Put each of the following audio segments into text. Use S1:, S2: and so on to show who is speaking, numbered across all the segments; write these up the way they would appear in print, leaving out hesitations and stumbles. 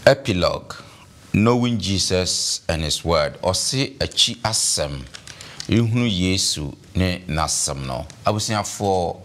S1: Epilogue, Knowing Jesus and His Word, Ɔse Akyi Asɛm, Rehunu Yesu ne N'asɛm No. Abusuafoɔ,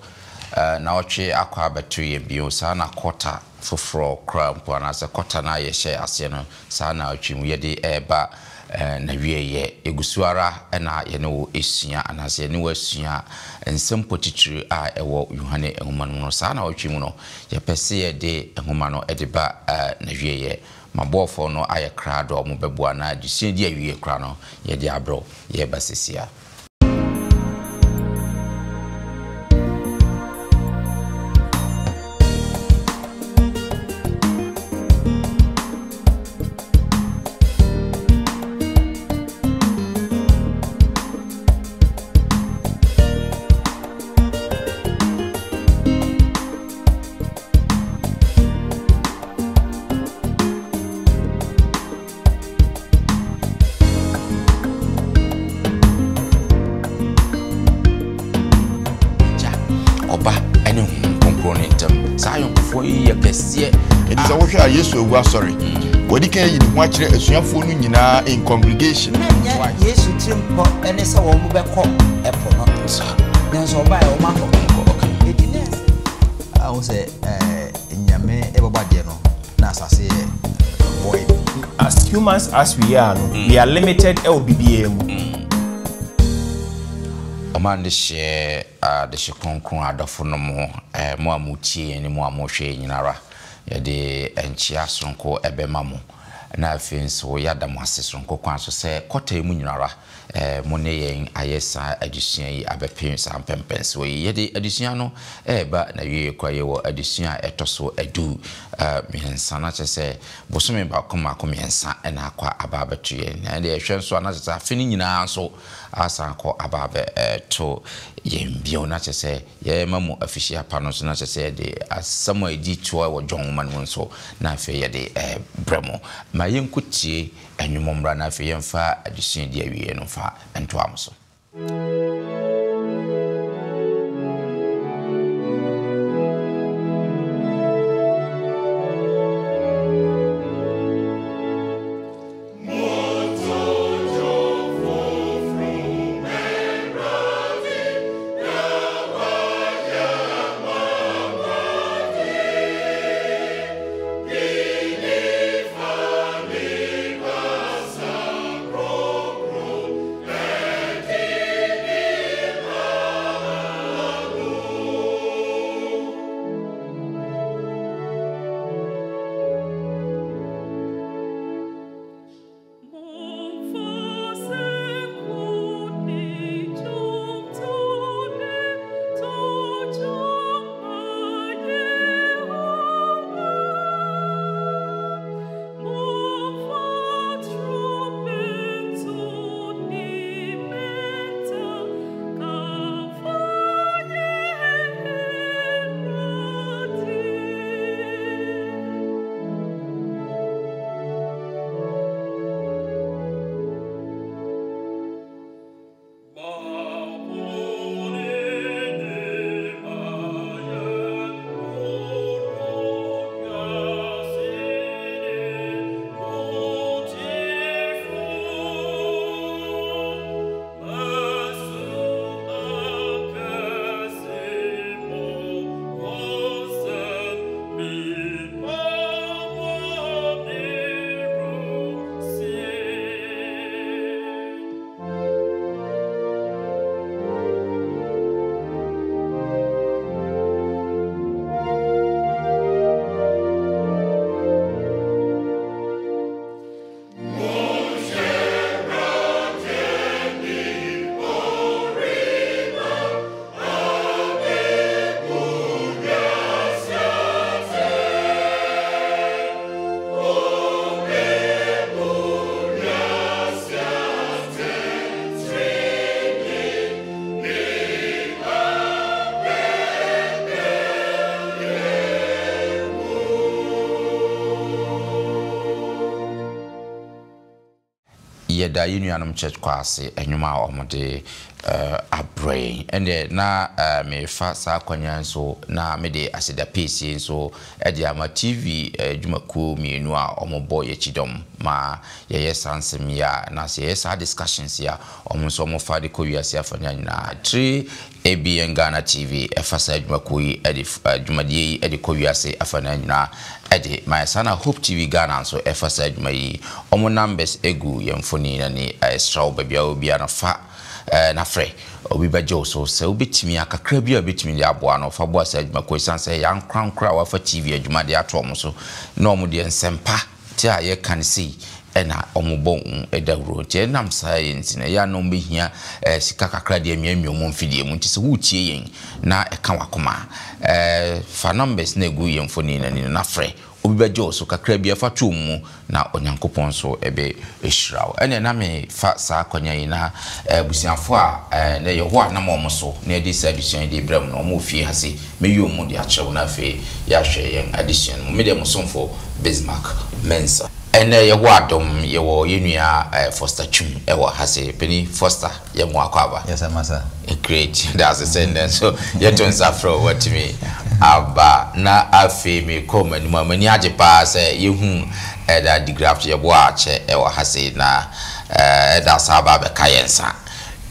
S1: nnawɔtwe akɔ abɛto yɛn bio, saa na kɔta foforɔ koraa mpo anaasɛ kɔta no a yɛhyɛɛ aseɛ no saa nnawɔtwe mu yɛde reba n'awieeɛ. Yɛgu so ara na yɛne wo resua anaasɛ yɛne wo asua nsɛmpɔ titire a ɛwɔ Yohane nwoma no mu no. Saa nnawɔtwe mu no, Yɛpɛ se yɛde nwoma no de ba n'awieɛ. M'aboɔfoɔ no ayɛ krado a wɔbɛboa na adesua di awieɛ koraa no yɛde abrɛ wo. Yɛreba sesia. Agya, Ɔba, ne Honhom Kronkron no ntam. Saa ayɔnkofoɔ yi yɛ kɛseɛ.
S2: Enti sɛ wohwɛ a Yesu awu asɔre. Wadi kan ayi ne ho akyerɛ asuafoɔ no nyinaa in congregation.
S3: Na nyɛ Yesu tirimpɔ ne sɛ wɔbɛkɔ ɛpo no. Nanso ɔbaeɛ wɔn akɔ. Enti na ɛsɛ.
S4: Ahu sɛ Nyame bɛbɔ adeɛ no na asase yɛ void.
S5: As humans as we are no, we are limited ɛwɔ bibiaa mu.
S1: Ɔman dehyeɛ adehye kronkron adɔfo nom, mo a motie yɛn ne mo a mohwɛ yɛn nyinara, yɛde nkyea soronko bɛma mo. Na afei nso yɛada mo ase soronko kwan so sɛ kɔta yi mu nyinara mo ne yɛn ayɛ saa adesua yi abɛpem saa mpɛnpɛnsoɔ yi. Yɛde adesua no reba n'awieɛ koraa, yɛwɔ adesua a ɛtɔ so du mmiɛnsa, na kyerɛ sɛ bosome baako mmaako mmiɛnsa na akɔ aba abɛto yɛn. Na ɛdeɛ yɛhwɛ nso a, na kyerɛ sɛ afe no nyinaa nso asan akɔ aba abɛto yɛn bio, na kyerɛ sɛ yɛrema mo afihyia pa no nso, na kyerɛ sɛ yɛde asɛm a ɛdi toɔ wɔ John nwoma no mu nso, na afei yɛde rebrɛ mo. Ma yɛnkɔtie Nnwom mmra na afei yɛmfa adesua di awieɛ no mfa ntoa mo so. Yɛda yɛn nuanom church choir ase nnwom a wɔde abrɛ yɛn. Ɛnneɛ na merefa saa kwan yi nso na mede aseda piesie nso de ama TV adwumakuo mmienu a wɔbɔ yɛn kyidɔm ma yɛyɛ saa nsɛm yi a anaasɛ yɛyɛ saa discussions yi a wɔn nso wɔfa de kɔ wiase afanaa nyinaa. Tire ABN Ghana TV fa saa adwumakuo yi de dwumadie yi de kɔ wiase afanaa nyinaa de ma yɛn. Saa na Hope TV Ghana nso fa saa adwuma yi. Wɔn numbers gu yɛn mfoni no ani. Yɛsrɛ wo baabi a wowɔ biara no fa na frɛ. Obi bɛgye wo so. Sɛ wobɛtumi a, kakra bi a wobɛtumi de aboa no, fa boa saa adwumakuo yi. Ɛsiane sɛ ɛyɛ ankorankoro a wɔafa TV adwuma de ato wɔn so na wɔn deɛ nsɛmpa te a yɛka no sei na wɔbɔ ho dawuro. Nti ɛnam saa yɛ nti no, ɛyɛ a na wɔbɛhia sika kakra de amiamia wɔn mfidie mu. Nti sɛ woretie yɛn na ɛka w'akoma a, fa numbers no a ɛgu yɛn mfonin no ani no na frɛ. Obi bɛgye wo so kakra bi a, fa to wɔn mu na Onyankopɔn nso bɛhyira wo. Ɛnneɛ na mefa saa akwanya yi na abusuafoɔ a na Yehowa nam wɔn so na yɛde saa adesua yi de rebrɛ mo no, wɔn wɔ fie ha sei. Mɛyi wɔn mu de akyerɛ wo na afei yɛahwɛ yɛn adesua no mu. Me deɛ mo somfo Bismarck Mensah. Ɛnnɛ Yehowa adom yɛwɔ yɛn nua Foster Twum wɔ ha sei. Panin Foster yɛ mo akwaaba.
S4: Yes sir masa.
S1: Great yɛda ase sɛ nnɛ nso yɛto nsa frɛ wo watumi aba. Na afei mekɔ m'anim a m'ani agye paa sɛ yɛhu Elder DeGraft Yeboah Akyɛ wɔ ha sei na Elder asan aba abɛka yɛn nsa.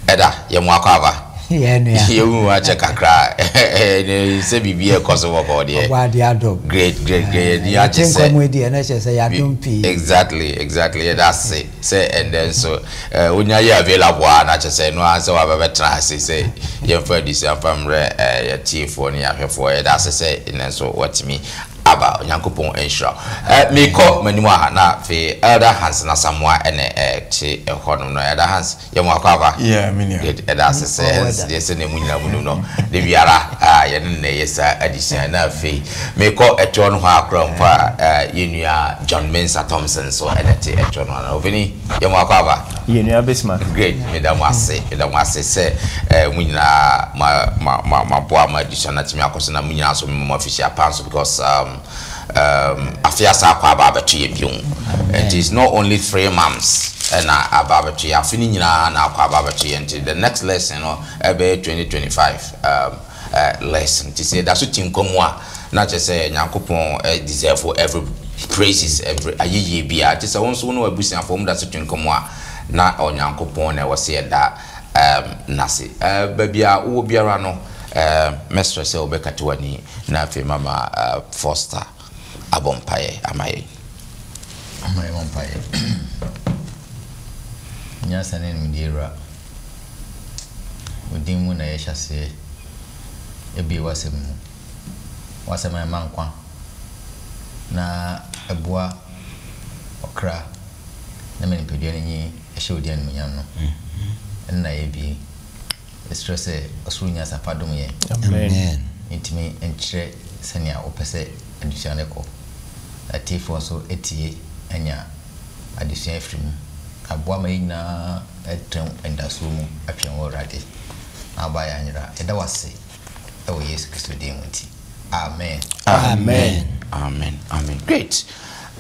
S1: Ɛda, yɛ mo akwaaba.
S3: Yɛ nua.
S1: Yɛ hu akyɛ kakra. Ɛnɛ sɛ biribi ɛkɔ so bɔkɔɔ deɛ.
S3: Ɔbɔ adeɛ adom.
S1: Great, great, great. Yɛni agye sɛ.
S3: Yɛte nkwa mu deɛ na kyerɛ sɛ yɛadom pii.
S1: Exactly, exactly. Yɛda ase sɛ ɛndɛ nso wonya yɛ available a na kyerɛ sɛ ɛno ara sɛ waba bɛtena ase sɛ yɛmfa adesua mfa mmerɛ yɛtiefoɔ ne yɛahwɛfoɔ. Yɛda ase sɛ ɛnɛ nso watumi aba. Onyankopɔn nhyira wo. Mekɔ m'anim a na afei Elder Hans Nasamoah ɛna ɛte hɔnom no. Elder Hans. Yɛ mo akwaaba.
S2: Yeah, me nua.
S1: Good. Ɛda ase sɛ
S3: Ɔwɔ
S1: deɛ sɛdeɛ mo nyinaa mo nim no, da biara ah, yɛne no na ɛyɛ saa adesua. Na afei mekɔ ɛtoɔ no hɔ akora mpo a, eh, yɛn nua John Mensah Thompson nso ɛna ɛte ɛtoɔ no hɔ no. Obini, yɛ mo akwaaba.
S5: Yɛn nua Bismarck.
S1: Great. Meda mo ase. Meda mo ase sɛ eh, mo nyinaa ma ma ma maboa ma adesua no atumi akɔ so na mo nyinaa nso mema mo afihyia pa nso because um, um, afe asa akɔ aba abɛto yɛ bio. Nti it's not only 3 months ɛna aba abɛto yɛ, afe no nyinaa na akɔ aba abɛto yɛ. Nti the next lesson no ɛbɛyɛ 2025 lesson. Nti sɛ yɛda so te nkwa mu a, na kyerɛ sɛ Nyankopɔn deserve every praises, every ayɛyie biara. Nti sɛ wo nso wo ne w'abusuafoɔ mo da so te nkwa mu a, na Onyankopɔn na ɛwɔ sɛ yɛda n'ase. Baabi a wowɔ biara no, mɛsrɛ sɛ wobɛkata w'ani na afei mama Foster abɔ mpaeɛ ama yɛn.
S4: Ama yɛmmɔ mpaeɛ. Nyansa ne nimdeɛ wura, wo din mu na yɛhyɛ aseɛ abue w'asɛm mu. W'asɛm a ɛma nkwa na ɛboa ɔkra na ma nipadua no nyin hyɛ wo din animuonyam no, ɛno na yɛabue. Yɛsrɛ sɛ ɔsoro nyansa fa dom yɛn.
S5: Amen.
S4: Yɛntumi nkyerɛ sɛnea wopɛ sɛ adesua no kɔ. Na atiefoɔ nso atie anya adesua afiri mu. Aboa ma yɛn nyinaa atena anidasoɔ mu atwɛn wo Awurade na woaba yɛn anyera. Yɛda wo ase wɔ Yesu Kristo din mu nti. Amen.
S1: Amen. Amen. Amen. Great.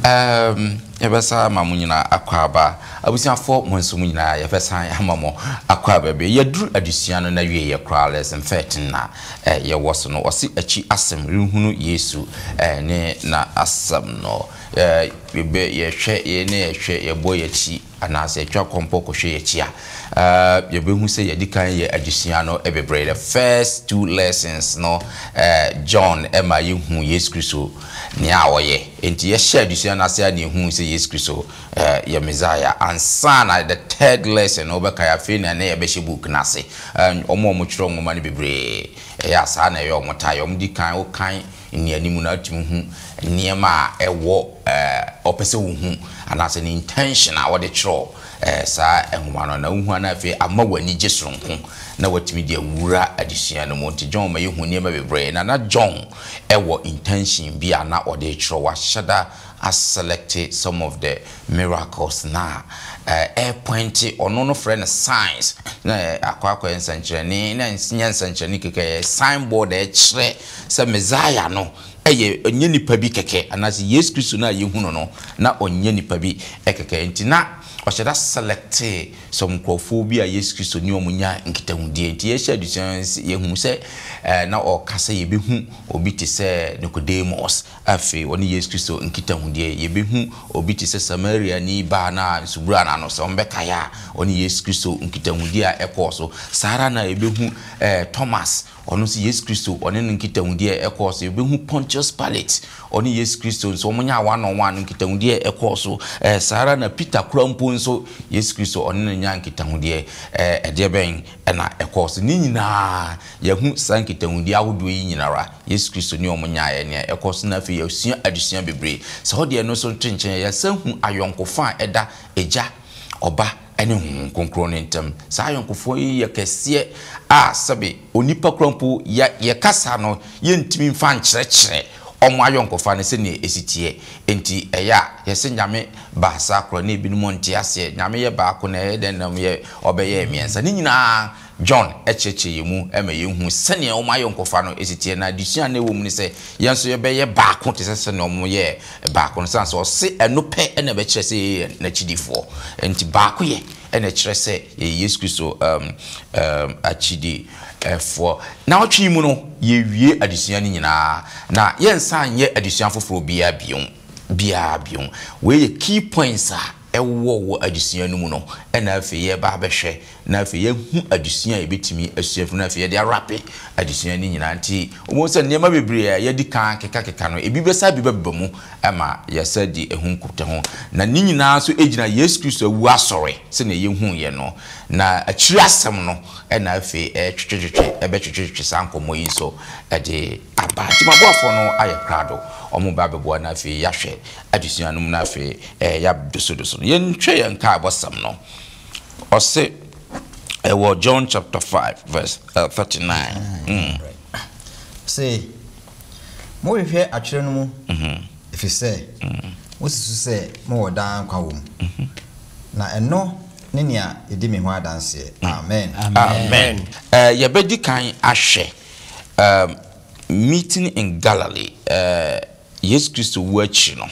S1: Yɛbɛsan ama mo nyinaa akwaaba. Abusuafoɔ, mo nso mo nyinaa yɛbɛsan ama mo akwaaba bio. Yɛaduru adesua no n'awieeɛ koraa, lesson 13 na yɛwɔ so no. Ɔse akyi asɛm, rehunu Yesu ne n'asɛm no. Yɛbɛ, yɛhwɛ, yɛ ne yɛhwɛ, yɛbɔ yɛn akyi anaasɛ yɛtwa kɔmpɔ kɔhwɛ yɛn akyi a, yɛbɛhu sɛ yɛadi kan yɛ adesua no bebree. The first two lessons no, John ma yɛhu Yesu Kristo nea ɔyɛ. Enti yɛhyɛ adesua no ase a na yɛhu sɛ Yesu Kristo yɛ Messiah. Ansa na the third lesson no wobɛkae, afei na na yɛbɛhyɛ book no ase. Wɔn a wɔtwerɛ nwoma no bebree, ɛyɛ a saa na ɛyɛ wɔn taa yɛ. Wɔdi kan wokan nnianim no a, wotumi hu nneɛma a ɛwɔ ɔpɛ sɛ wohu anaasɛ ne intention a wɔde twerɛ saa nwoma no. Na wohu a na afei ama w'ani gye soronko na watumi de awura adesua no mu. Nti John ma yɛhu nneɛma bebree. Na na John wɔ intention bi a na ɔde retwerɛ. Wahyɛ da aselect some of the miracles na ɛrepointe, ɔno no frɛ no signs, na akɔ akɔyɛ nsɛnkyerɛnne, na nyɛ nsɛnkyerɛnne kɛkɛ, ɛyɛ signboard a ɛkyerɛ sɛ Messiah no yɛ ɔnyɛ nipa bi kɛkɛ anaasɛ Yesu Kristo no a yɛhu no no na ɔnyɛ nipa bi kɛkɛ. Nti na ɔhyɛ da selectee some nkurɔfoɔ bi a Yesu Kristo ne wɔn nya nkitahodie. Nti yɛhyɛ adesua no ase yɛhunu sɛ na ɔreka sɛ yɛbɛhu obi te sɛ Nicodemus, afei ɔne Yesu Kristo nkitahodie. Yɛbɛhu obi te sɛ Samariani baa no a nsubura no ano, sɛ wɔbɛkae a, ɔne Yesu Kristo nkitahodie a ɛkɔɔ so. Saa ara na yɛbɛhu Thomas, Ɔno nso Yesu Kristo ɔne no nkitahodi a ɛkɔɔ so. Yɛbɛhu Pontius Pilate, ɔne Yesu Kristo nso wɔnyaa one on one nkitahodi a ɛkɔɔ so. Ɛɛ saa ara na Peter kora mpo nso Yesu Kristo ɔne no nyaa nkitahodie. Ɛɛ ɛdeɛ bɛn na ɛkɔɔ so? Ne nyinaa yɛahu saa nkitahodi ahodoɔ yi nyinara Yesu Kristo ne wɔn nyaeɛ, nea ɛkɔɔ so na afei yɛasua adesua bebree. Sɛ hɔ deɛ ɛno nso nto nkyɛn a, yɛasan hu ayɔnkofa a ɛda Agya, Ɔba, ne Honhom Kronkron no ntam. Saa ayɔnkofoɔ yi yɛ kɛseɛ a sɛbe onipa koraa mpo yɛ yɛkasa no yɛntumi mfa nkyerɛkyerɛ wɔn ayɔnkofa no sɛdeɛ ɛsi teɛ. Enti ɛyɛ a yɛse Nyame baasa korɔ na ebinom nte aseɛ. Nyame yɛ baako na ɛyɛ dɛn na wɔyɛ ɔbɛyɛɛ mmiɛnsa. Ne nyinaa John kyerɛkyerɛ yɛn mu ma yɛhu sɛdeɛ wɔn ayɔnkofa no si teɛ. Na adesua a na ɛwɔ mu ne sɛ, yɛn nso yɛbɛyɛ baako te sɛ sɛdeɛ wɔyɛɛ baako no. Sane sɛ ɔse ɛno pɛ na ɛbɛkyerɛ sɛ yɛyɛ n'akyidifoɔ. Enti baakoyɛ na ɛkyerɛ sɛ yɛyɛ Yesu Kristo akyidifoɔ. Nnawɔtwe yi mu no, yɛwie adesua no nyinaa, na yɛnsan nyɛ adesua foforɔ biara bio. Biara bio. Wei yɛ key points a ɛwɔ wɔ adesua no mu no na afei yɛreba abɛhwɛ na afei yɛahu adesua a yɛbɛtumi asua afiri mu na afei yɛde arape adesua no nyinaa. Nti wobɛhu sɛ nneɛma bebree a yɛadi kan kekakeka no, ebi bɛsa bi bɛba mu ma yɛasa di ɛho nkutaho. Na ne nyinaa nso gyina Yesu Kristo awu asɔre sɛdeɛ yɛhuiɛ no. Na akyiri asɛm no na afei ɛretwetwetwetwe, ɛbɛtwetwetwe saa nkɔmmɔ yi nso de aba. Nti m'aboafoɔ no ayɛ krado, wɔreba abɛboa na afei yɛahwɛ adesua no mu na afei yɛadosodoso no. Yɛnhwɛ yɛn nkaebɔsɛm no. Ɔse ɛwɔ John chapter 5 verse 39. Mm.
S4: Ɔse, Mohwehwɛ atwerɛ no mu, ɛfiri sɛ mosusu sɛ mowɔ daa nkwa wɔ mu, na ɛno ne nea ɛdi me ho adanseɛ. Amen.
S1: Amen. Eh, yɛbɛdi kan ahwɛ um, meeting in Galilee. Eh, Yesu Kristo wu akyi no,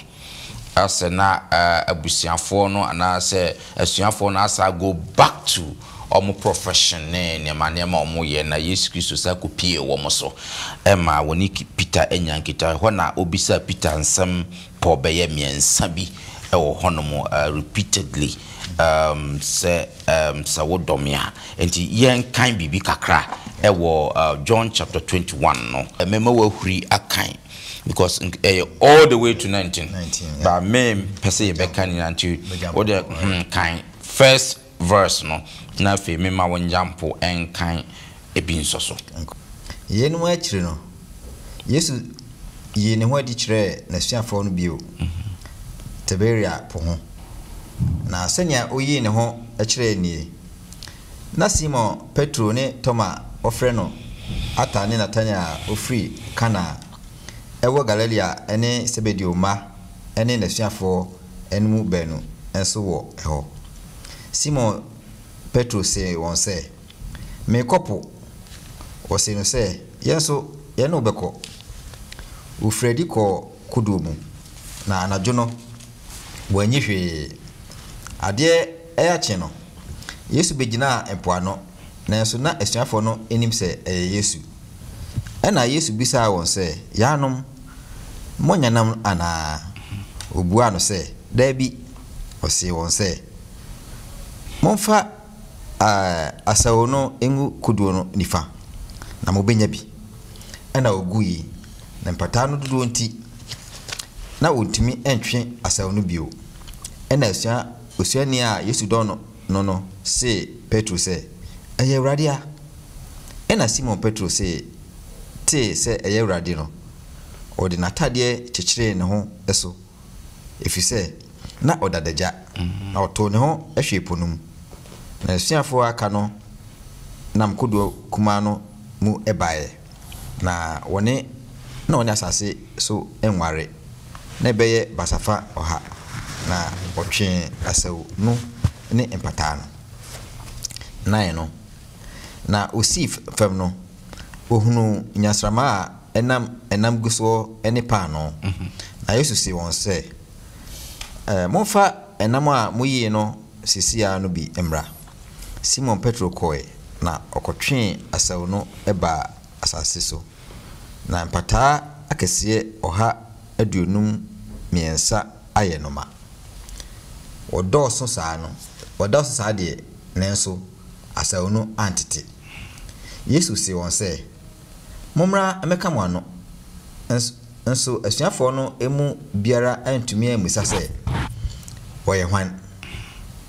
S1: asɛ na abusuafoɔ no anaasɛ asuafoɔ no asa go back to wɔn profession ne nneɛma nneɛma a wɔyɛ, na Yesu Kristo san kɔpuee wɔn so ma wɔne Peter anya nkitaho. Ɛhɔ na ɔbisaa Peter nsɛm pɔ bɛyɛ mmiɛnsa bi wɔ hɔnom repeatedly sɛ, Sɛ wodɔ me a. Enti yɛnkan biribi kakra wɔ John chapter 21 no. Mɛma woahuri akan because ɛyɛ all the way to 19 but me mpɛ sɛ yɛbɛka nyinaa nti wo deɛ hmm kan first verse no na afei me ma wo njampo nkan ebi nso so.
S4: Yeinom akyiri no, Yesu yii ne ho adi kyerɛɛ n'asuafoɔ no bio Tiberia Po ho. Na sɛnea oyii ne ho kyerɛɛ nie, Ná Simon Petro ne Toma a wɔfrɛ no Ata ne Natanael a ɔfiri Kana a ɛwɔ Galilea ne Sebedeo mma ne n'asuafoɔ no mu baanu nso wɔ hɔ. Simon Petro see wɔn sɛ, Merekɔ po. Wɔsee no sɛ, Yɛn nso, yɛne wo bɛkɔ. Wɔfirii adi kɔɔ kodoɔ mu, na anadwo no, wɔanyi hwee. Adeɛ rekye no, Yesu bɛgyinaa mpoano, nanso na asuafoɔ no nnim sɛ ɛyɛ Yesu. Ɛnna Yesu bisaa wɔn sɛ, Yaanom, moanya nam anaa? Wɔbuaa no sɛ, Dabi. Ɔsee wɔn sɛ, Momfa asau no ngu kodoɔ no nifa, na mobɛnya bi. Ɛnna wɔguiɛ, na mpataa no dodoɔ nti, na wɔntumi ntwe asau no bio. Ɛnna asua osuani a Yesu dɔ no no no see Petro sɛ, Ɛyɛ Awurade a! Ɛnna Simon Petro see tee sɛ ɛyɛ Awurade no, ɔde n'atadeɛ kyekyeree ne ho so, ɛfiri sɛ na ɔda adagya, na ɔtoo ne ho hwee po no mu. Na asuafoɔ a aka no nam kodoɔ kumaa no mu baeɛ, na wɔne na wɔne asase so nware, na ɛbɛyɛ basafa ɔha, na wɔtwee asau no ne mpataa no nan no. Na wɔsii fam no, wɔhunuu nnyasramma a. nam ɛnam gu soɔ ne paanoo. Na Yesu see wɔn sɛ, Momfa ɛnam a moyii no seesei ara no bi mmra. Simon Petro kɔe, na ɔkɔtwee asau no baa asase so. Na mpataa akɛseɛ 153 ayɛ no ma. Wɔdɔɔso saa no, wɔdɔɔso saa deɛ, nanso asau no antete. Yesu see wɔn sɛ, Mommra mmɛka mo ano. Nso asuafoɔ no mu biara antumi ammisa sɛ, Ɔyɛ hwan?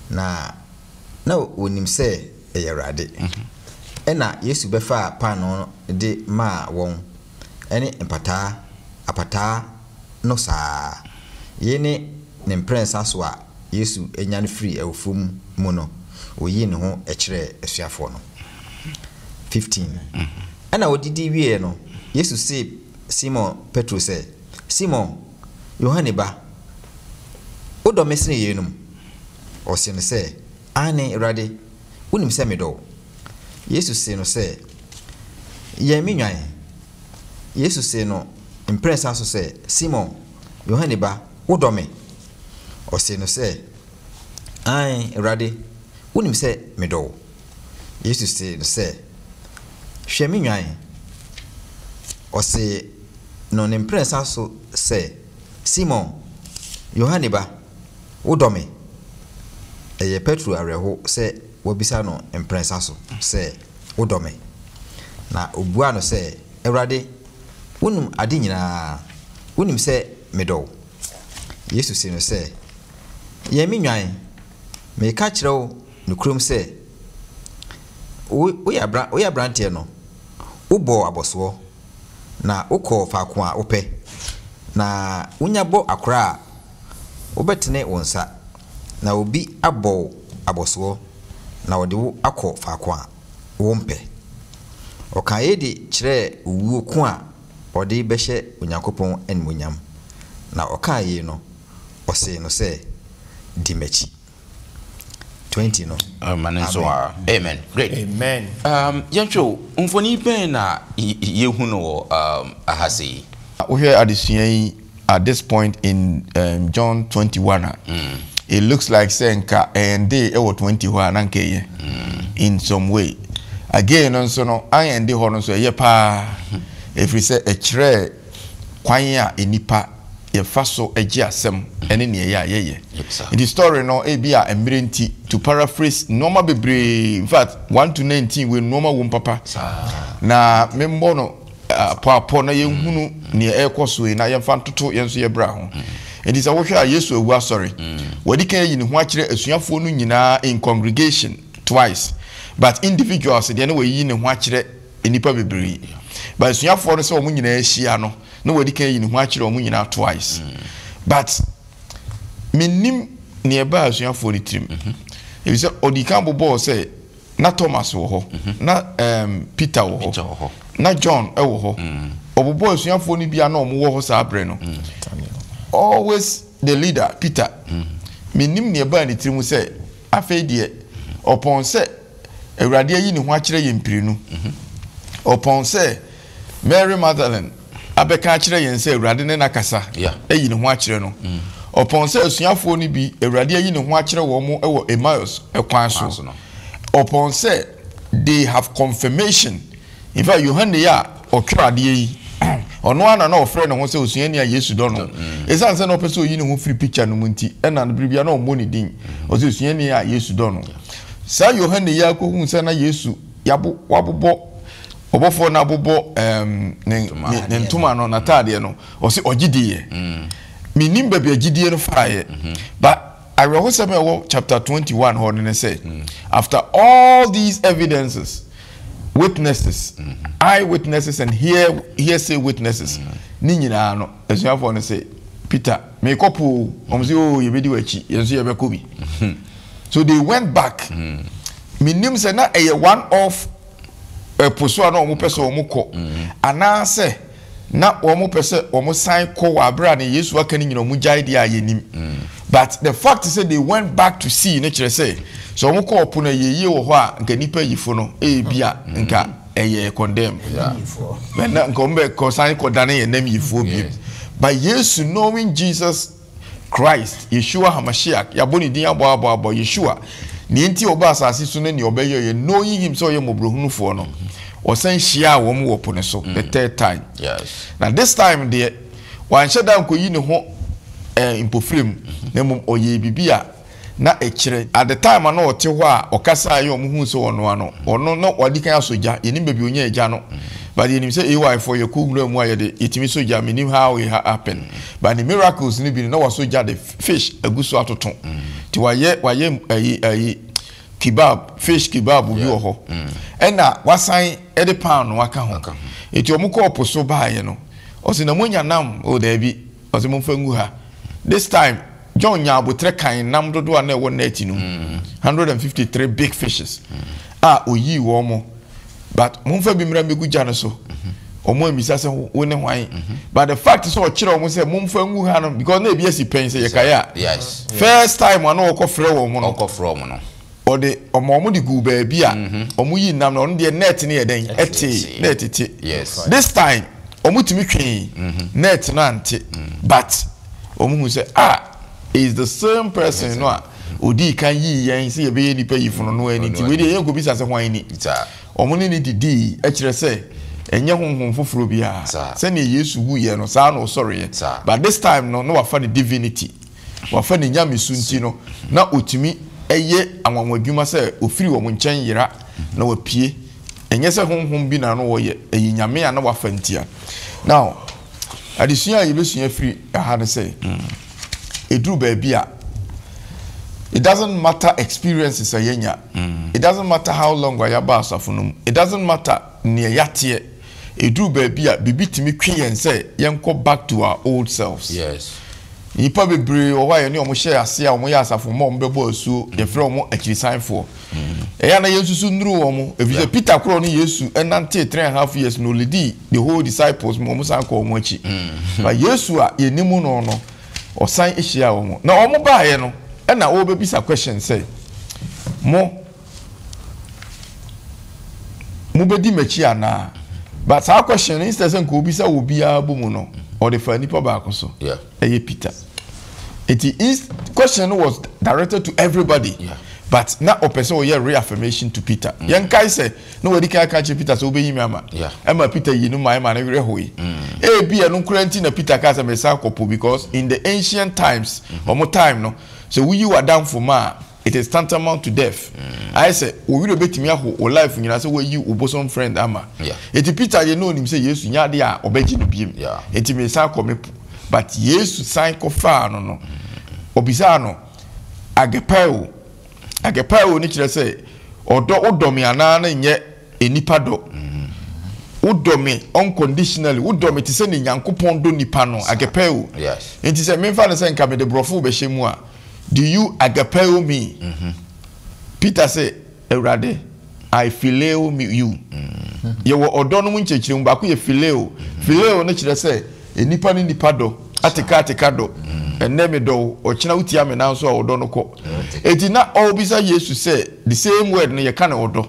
S4: Na na wɔnim sɛ ɛyɛ Awurade. Ɛnna Yesu bɛfaa paanoo no de maa wɔn, ne mpataa, apataa no saa ara. Yei ne ne mprɛnsa so a Yesu nyane firii awufoɔ mu no, ɔyii ne ho kyerɛɛ asuafoɔ no. 15. Ɛnna wɔdidi wieeɛ no, Yesu see Simon Petro sɛ, Simon, Yohane ba, wodɔ me sene yeinom? Ɔsee no sɛ, Aane, Awurade, wonim sɛ medɔ wo. Yesu see no sɛ, Yɛn me nnwan. Yesu see no mprɛnsa so sɛ, Simon, Yohane ba, wodɔ me? Ɔsee no sɛ, Aane, Awurade, wonim sɛ medɔ wo. Yesu see no sɛ, Hwɛ me nnwan. Ɔsee no ne mprɛnsa so sɛ, Simon, Yohane ba, wodɔ me? Ɛyɛɛ Petro awerɛho sɛ wabisa no mprɛnsa so sɛ, Wodɔ me? Na obuaa no sɛ, Awurade, wunim ade nyinaa, wunim sɛ medɔ wo. Yesu see no sɛ, Yɛn me nnwan. Mereka akyerɛ wo nokorɛm sɛ, wo, woyɛ abra, woyɛ aberanteɛ no, wobɔɔ abɔsoɔ, na wokɔɔ faako a wopɛ, na wonya bɔ akora a, wobɛtene wo nsa, na obi abɔ wo abɔsoɔ, na ɔde wo akɔ faako a wompɛ. Ɔkaa yei de kyerɛɛ owuo ko a ɔde rebɛhyɛ Onyankopɔn animuonyam. Na ɔkaa yei no, ɔsee no sɛ, Di m'akyi. 20 no.
S1: Ma no nso
S4: Amen.
S1: a. Amen. Great.
S5: Amen.
S1: Um, yɛnhwɛ o, mfoni bɛn na yɛhu no wɔ um, aha sɛ yi?
S2: Wohwɛ adesua yi at this point in um, John 21 a, it looks like sɛ nka ɛnde ɛwɔ 20 hɔ a na nka ɛyɛ in some way. Again no nso no, ayɛnde hɔ no nso ɛyɛ paa, ɛfiri sɛ ɛkyerɛ kwan a nnipa yɛfa so gye asɛm ne nea ɛyɛ a yɛyɛ. Nti story no ebi a mmerɛ nti to paraphrase nnoɔma bebree in fact 1 to 19 wei nnoɔma wom papa na memmɔ no apɔapɔ na yɛnhunu nea ɛrekɔ so yi na yɛmfa ntoto yɛn nso yɛ bra ho. Nti sɛ wohwɛ a Yesu awu asɔre. Wadi kan ayi ne ho akyerɛ asuafoɔ no nyinaa in congregation twice but individuals deɛ na wayiyi ne ho akyerɛ nnipa bebree. But asuafoɔ no sɛ wɔn nyinaa ahyia no na wadi kan ayi ne ho akyerɛ wɔn nyinaa twice. But mennim nea ɛbaa asuafoɔ no tirim. Efisɛ ɔdi kan bobɔɔ sɛ na Thomas wɔ hɔ, na um, Peter wɔ hɔ, na John wɔ hɔ. Ɔbobɔɔ asuafoɔ no bi a na wɔn wɔ hɔ saa berɛ no. Always the leader, Peter. Mennim nea ɛbaa ne tirim sɛ afei deɛ ɔpɔn sɛ Awurade ayi ne ho akyerɛ yɛn mprenu. Ɔpɔn sɛ Mary Magdalene abɛka akyerɛ yɛn sɛ Awurade ne no akasa, ayi ne ho akyerɛ no. Ɔpɔn sɛ asuafoɔ no bi, Awurade ayi ne ho akyerɛ wɔn wɔ Emmaus kwan so. Ɔpɔn sɛ they have confirmation. In fact, Yohane yi a ɔtwerɛ adeɛ yi, ɔno ara na na ɔfrɛ ne ho sɛ osuani a Yesu dɔ no. Ɛsiane sɛ na ɔpɛ sɛ ɔyi ne ho firi picture no mu nti, ɛna bere biara na ɔmmɔ ne din. Ɔsɛ osuani a Yesu dɔ no. Saa Yohane yi ara kɔhuu sɛ na Yesu yabo, wabobɔ, ɔbɔfoɔ no abobɔ um, ne, ne, ne ntoma no, n'ataadeɛ no. Ɔsɛ ɔgye diiɛ. Mennim baabi a gyidie no faeɛ. But Awerɛhosɛm a ɛwɔ chapter 21 hɔ no ne sɛ, after all these evidences, witnesses, eye witnesses and hear, hearsay witnesses, ne nyinaa no, asuafoɔ no se, Peter, meekɔ po o. Wɔn se, oh, yɛbɛdi w'akyi, yɛn nso yɛbɛkɔ bi. So they went back. Menim sɛ na ɛyɛ one off ɛpo so a na wɔn pɛ sɛ wɔn kɔ, anaasɛ na wɔn pɛ sɛ wɔn san kɔ wɔ abere a ne Yesu aka ne nyina wɔn gyae deɛ a yɛnim. But the fact sɛ they went back to sea no kyerɛ sɛ sɛ wɔn kɔ ɔpo no ayieyie wɔ hɔ a nka nipa yifo no ebi a nka. ɛyɛ condemn. Ɛna nka wɔn bɛ kɔsan kɔdane yɛn nam yifoɔ bio. But Yesu knowing Jesus Christ, Yeshua Hamashiach, yɛabɔ ne din abɔ abɔ abɔ, Yeshua, nea enti a ɔbaa asase so ne nea ɔbɛyɛeɛ, knowing him sɛ ɔyɛ mmɔborɔhunufoɔ no, ɔsan hyiaa wɔn wɔ po no so, the third time. Na this time deɛ, wanhyɛ da ankɔyi ne ho eh, mpofirem, na mmom ɔyɛɛ biribi a na ɛkyerɛ. At the time a na ɔte hɔ a ɔkasaeɛ a wɔhuu sɛ ɔnoa no, ɔno na wadi kan asɔ gya. Yɛnnim baabi ɔnyaa gya no, but yɛnim sɛ AY foɔ yɛkɔ nwura mu a yɛde yɛtumi sɔ gya. Mennim how it happened, but ne miracles no bi no na wasɔ gya de fish agu so atoto. Nti wayɛ wayɛ ayi ayi kebab, fish kebab bi wɔ hɔ. Ɛna wasan de paanoo aka ho. Nti wɔkɔɔ po so baeɛ no, ɔse na moanya nam? Oh daabi. Ɔse momfa ngu ha. This time John nyaa aboterɛ kan nam dodoɔ a na ɛwɔ net no mu, 153 big fishes a ɔyii wɔn mo. But momfa bi mmra mmɛgu gya no so. Wɔn ammisa sɛ wo ne hwan. But the fact sɛ ɔkyerɛ wɔn sɛ momfa ngu ha no because na ebi asi pɛn sɛ yɛkae a. First time a na ɔkɔfrɛ wɔn no.
S1: Ɔkɔfrɛ wɔn no.
S2: Ɔde ɔma wɔn de guu baabi a wɔn yi nam no ɔno deɛ net no yɛ dɛn ɛtee na ɛtete this time wɔn tumi twee net no ante but wɔn hu sɛ ah is the same person no a odii kan yii yɛn sɛ yɛbɛyɛ nipa yi fono no ani nti wei deɛ yɛn nkɔbisa sɛ hwan ni wɔn ne ne didii ɛkyerɛ sɛ ɛnyɛ honhom foforɔ biara sɛnea Yesu wuiɛ no saa na ɔsɔreɛ but this time no na wafa ne divinity. Wafa ne nyamesu nti no, na otumi yɛ anwanwadwuma sɛ ofiri wɔn nkyɛn yera na wapue. Ɛnyɛ sɛ honhom bi na na ɔyɛ, ɛyɛ nyame a na wafa ntia. Now, adesua a yɛbɛsua afiri ha ne sɛ, ɛduru baabi a, it doesn't matter experiences a yɛanya, it doesn't matter how long a yɛaba asafo no mu, it doesn't matter nea yɛateɛ, ɛduru baabi a, biribi tumi twe yɛn sɛ yɛnkɔ back to our old selves.
S1: Yes.
S2: Nnipa bebree wɔ hɔ a yɛne wɔn hyɛɛ ase a wɔyɛ asafo mma a wɔbɛbɔ asuo, yɛfrɛ wɔn akyirisanfoɔ. Ɛyɛ a na yɛnsusu nnuru wɔn, ɛfiri sɛ Peter korɔ ne Yesu nantee three and half years na ɔlidii the whole disciples ma wɔn san kɔɔ wɔn akyi. But Yesu a yɛnim no no, ɔsan hyiaa wɔn. Na wɔn baeɛ no, ɛna ɔrebɛbisa question sɛ, Mo, Mobɛdi m'akyi anaa? But saa question no instead sɛ nka obisa wɔ obiara bɔ mu no, ɔde faa nipa baako so. Ɛyɛ Peter. Eti question no was directed to everybody. Yeah. But na ɔpɛ sɛ ɔyɛ reaffirmation to Peter. Mm. Yɛn kae sɛ na wadi kan aka kyerɛ Peter sɛ wobɛyi mi ama. Ɛma Peter yi no ma ɛma ne werɛ hoe. Mm. Ebi ɛno nkura nti na Peter kaa sɛ mesan kɔpo because in the ancient times, wɔn mm-hmm. time no, sɛ woyi w'adamfo ma a It is tantamount to death. Ayɛ sɛ wo werɛ bɛtumi aho wo life nyinaa sɛ woayi wo bosom friend ama. Enti Peter deɛ na ɔnim sɛ Yesu nyɛ adeɛ a ɔbɛgye no biem. Enti mesan kɔ me po. But Yesu san kɔfaa no no, ɔbisaa no, Agapao. Agapao no kyerɛ sɛ ɔdɔ, wodɔ me anaa na nyɛ nnipa dɔ. Wodɔ me unconditionally, wodɔ me te sɛ ne Nyankopɔn dɔ nipa no, agapao. Enti sɛ memfa no sɛ nka mede borɔfo bɛhyɛ mu a, Do you agapeo me? Peter se, Awurade, I phileo me you. Yɛwɔ ɔdɔ no mu nkyerɛkyerɛmu, baako yɛ phileo. Phileo no kyerɛ sɛ nnipa ne nnipa dɔ, ateka ateka dɔ. Ɛnnɛ medɔ wo, ɔkyena wotia me nanso a ɔdɔ no kɔ. Enti na ɔrebisa Yesu sɛ, the same word no yɛka no ɔdɔ,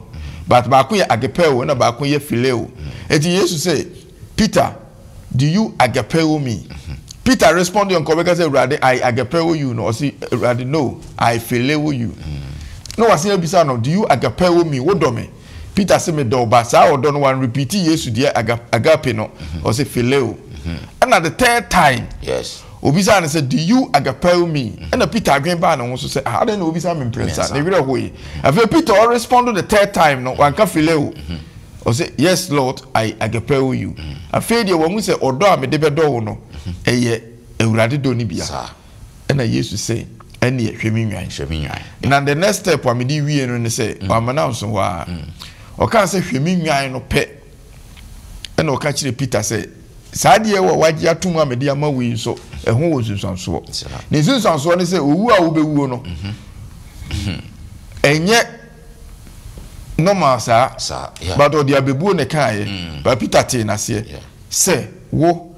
S2: but baako yɛ agapeo ɛna baako yɛ phileo. Enti Yesu se, Peter, do you agapeo me? Peter respond yɛ nka ɔbɛka sɛ Awurade I agapeo you no ɔsi Awurade no I phileo you. Na wasen abisa no do you agapeo me wodɔ me? Peter se medɔ wo ba saa ɔdɔ no wan repeat Yesu deɛ agape no ɔse phileo. Ɛna the third time
S1: yes
S2: obisa no sɛ do you agapeo me? Ɛna Peter adwen baa ne ho so sɛ ah adɛn na obisa me mprɛnsa ne werɛ hoe. Afei Peter ɔrespond the third time no wanka phileo. Ɔse yes Lord I agapeo you. Afei deɛ wahu sɛ ɔdɔ a mede bɛdɔ wo no ɛyɛ Awurade dɔ no bia. Ɛna Yesu se ɛneɛ hwɛ me nnwan.
S1: Hwɛ me nnwan.
S2: Na the next step a mede wie no ne sɛ wamma no anso hɔ ara. Ɔkaa sɛ hwɛ me nnwan no pɛ ɛna ɔka kyerɛ Peter sɛ saa adeɛ wɔ wagye atom a mede ama wo yi nso ɛho wɔ nsunsuansoɔ. Ne nsunsuansoɔ ne sɛ owu a wobɛwuo no ɛnyɛ normal saa but ɔde abɛbuo na ɛkaeɛ mm. But Peter tee n'aseɛ sɛ wo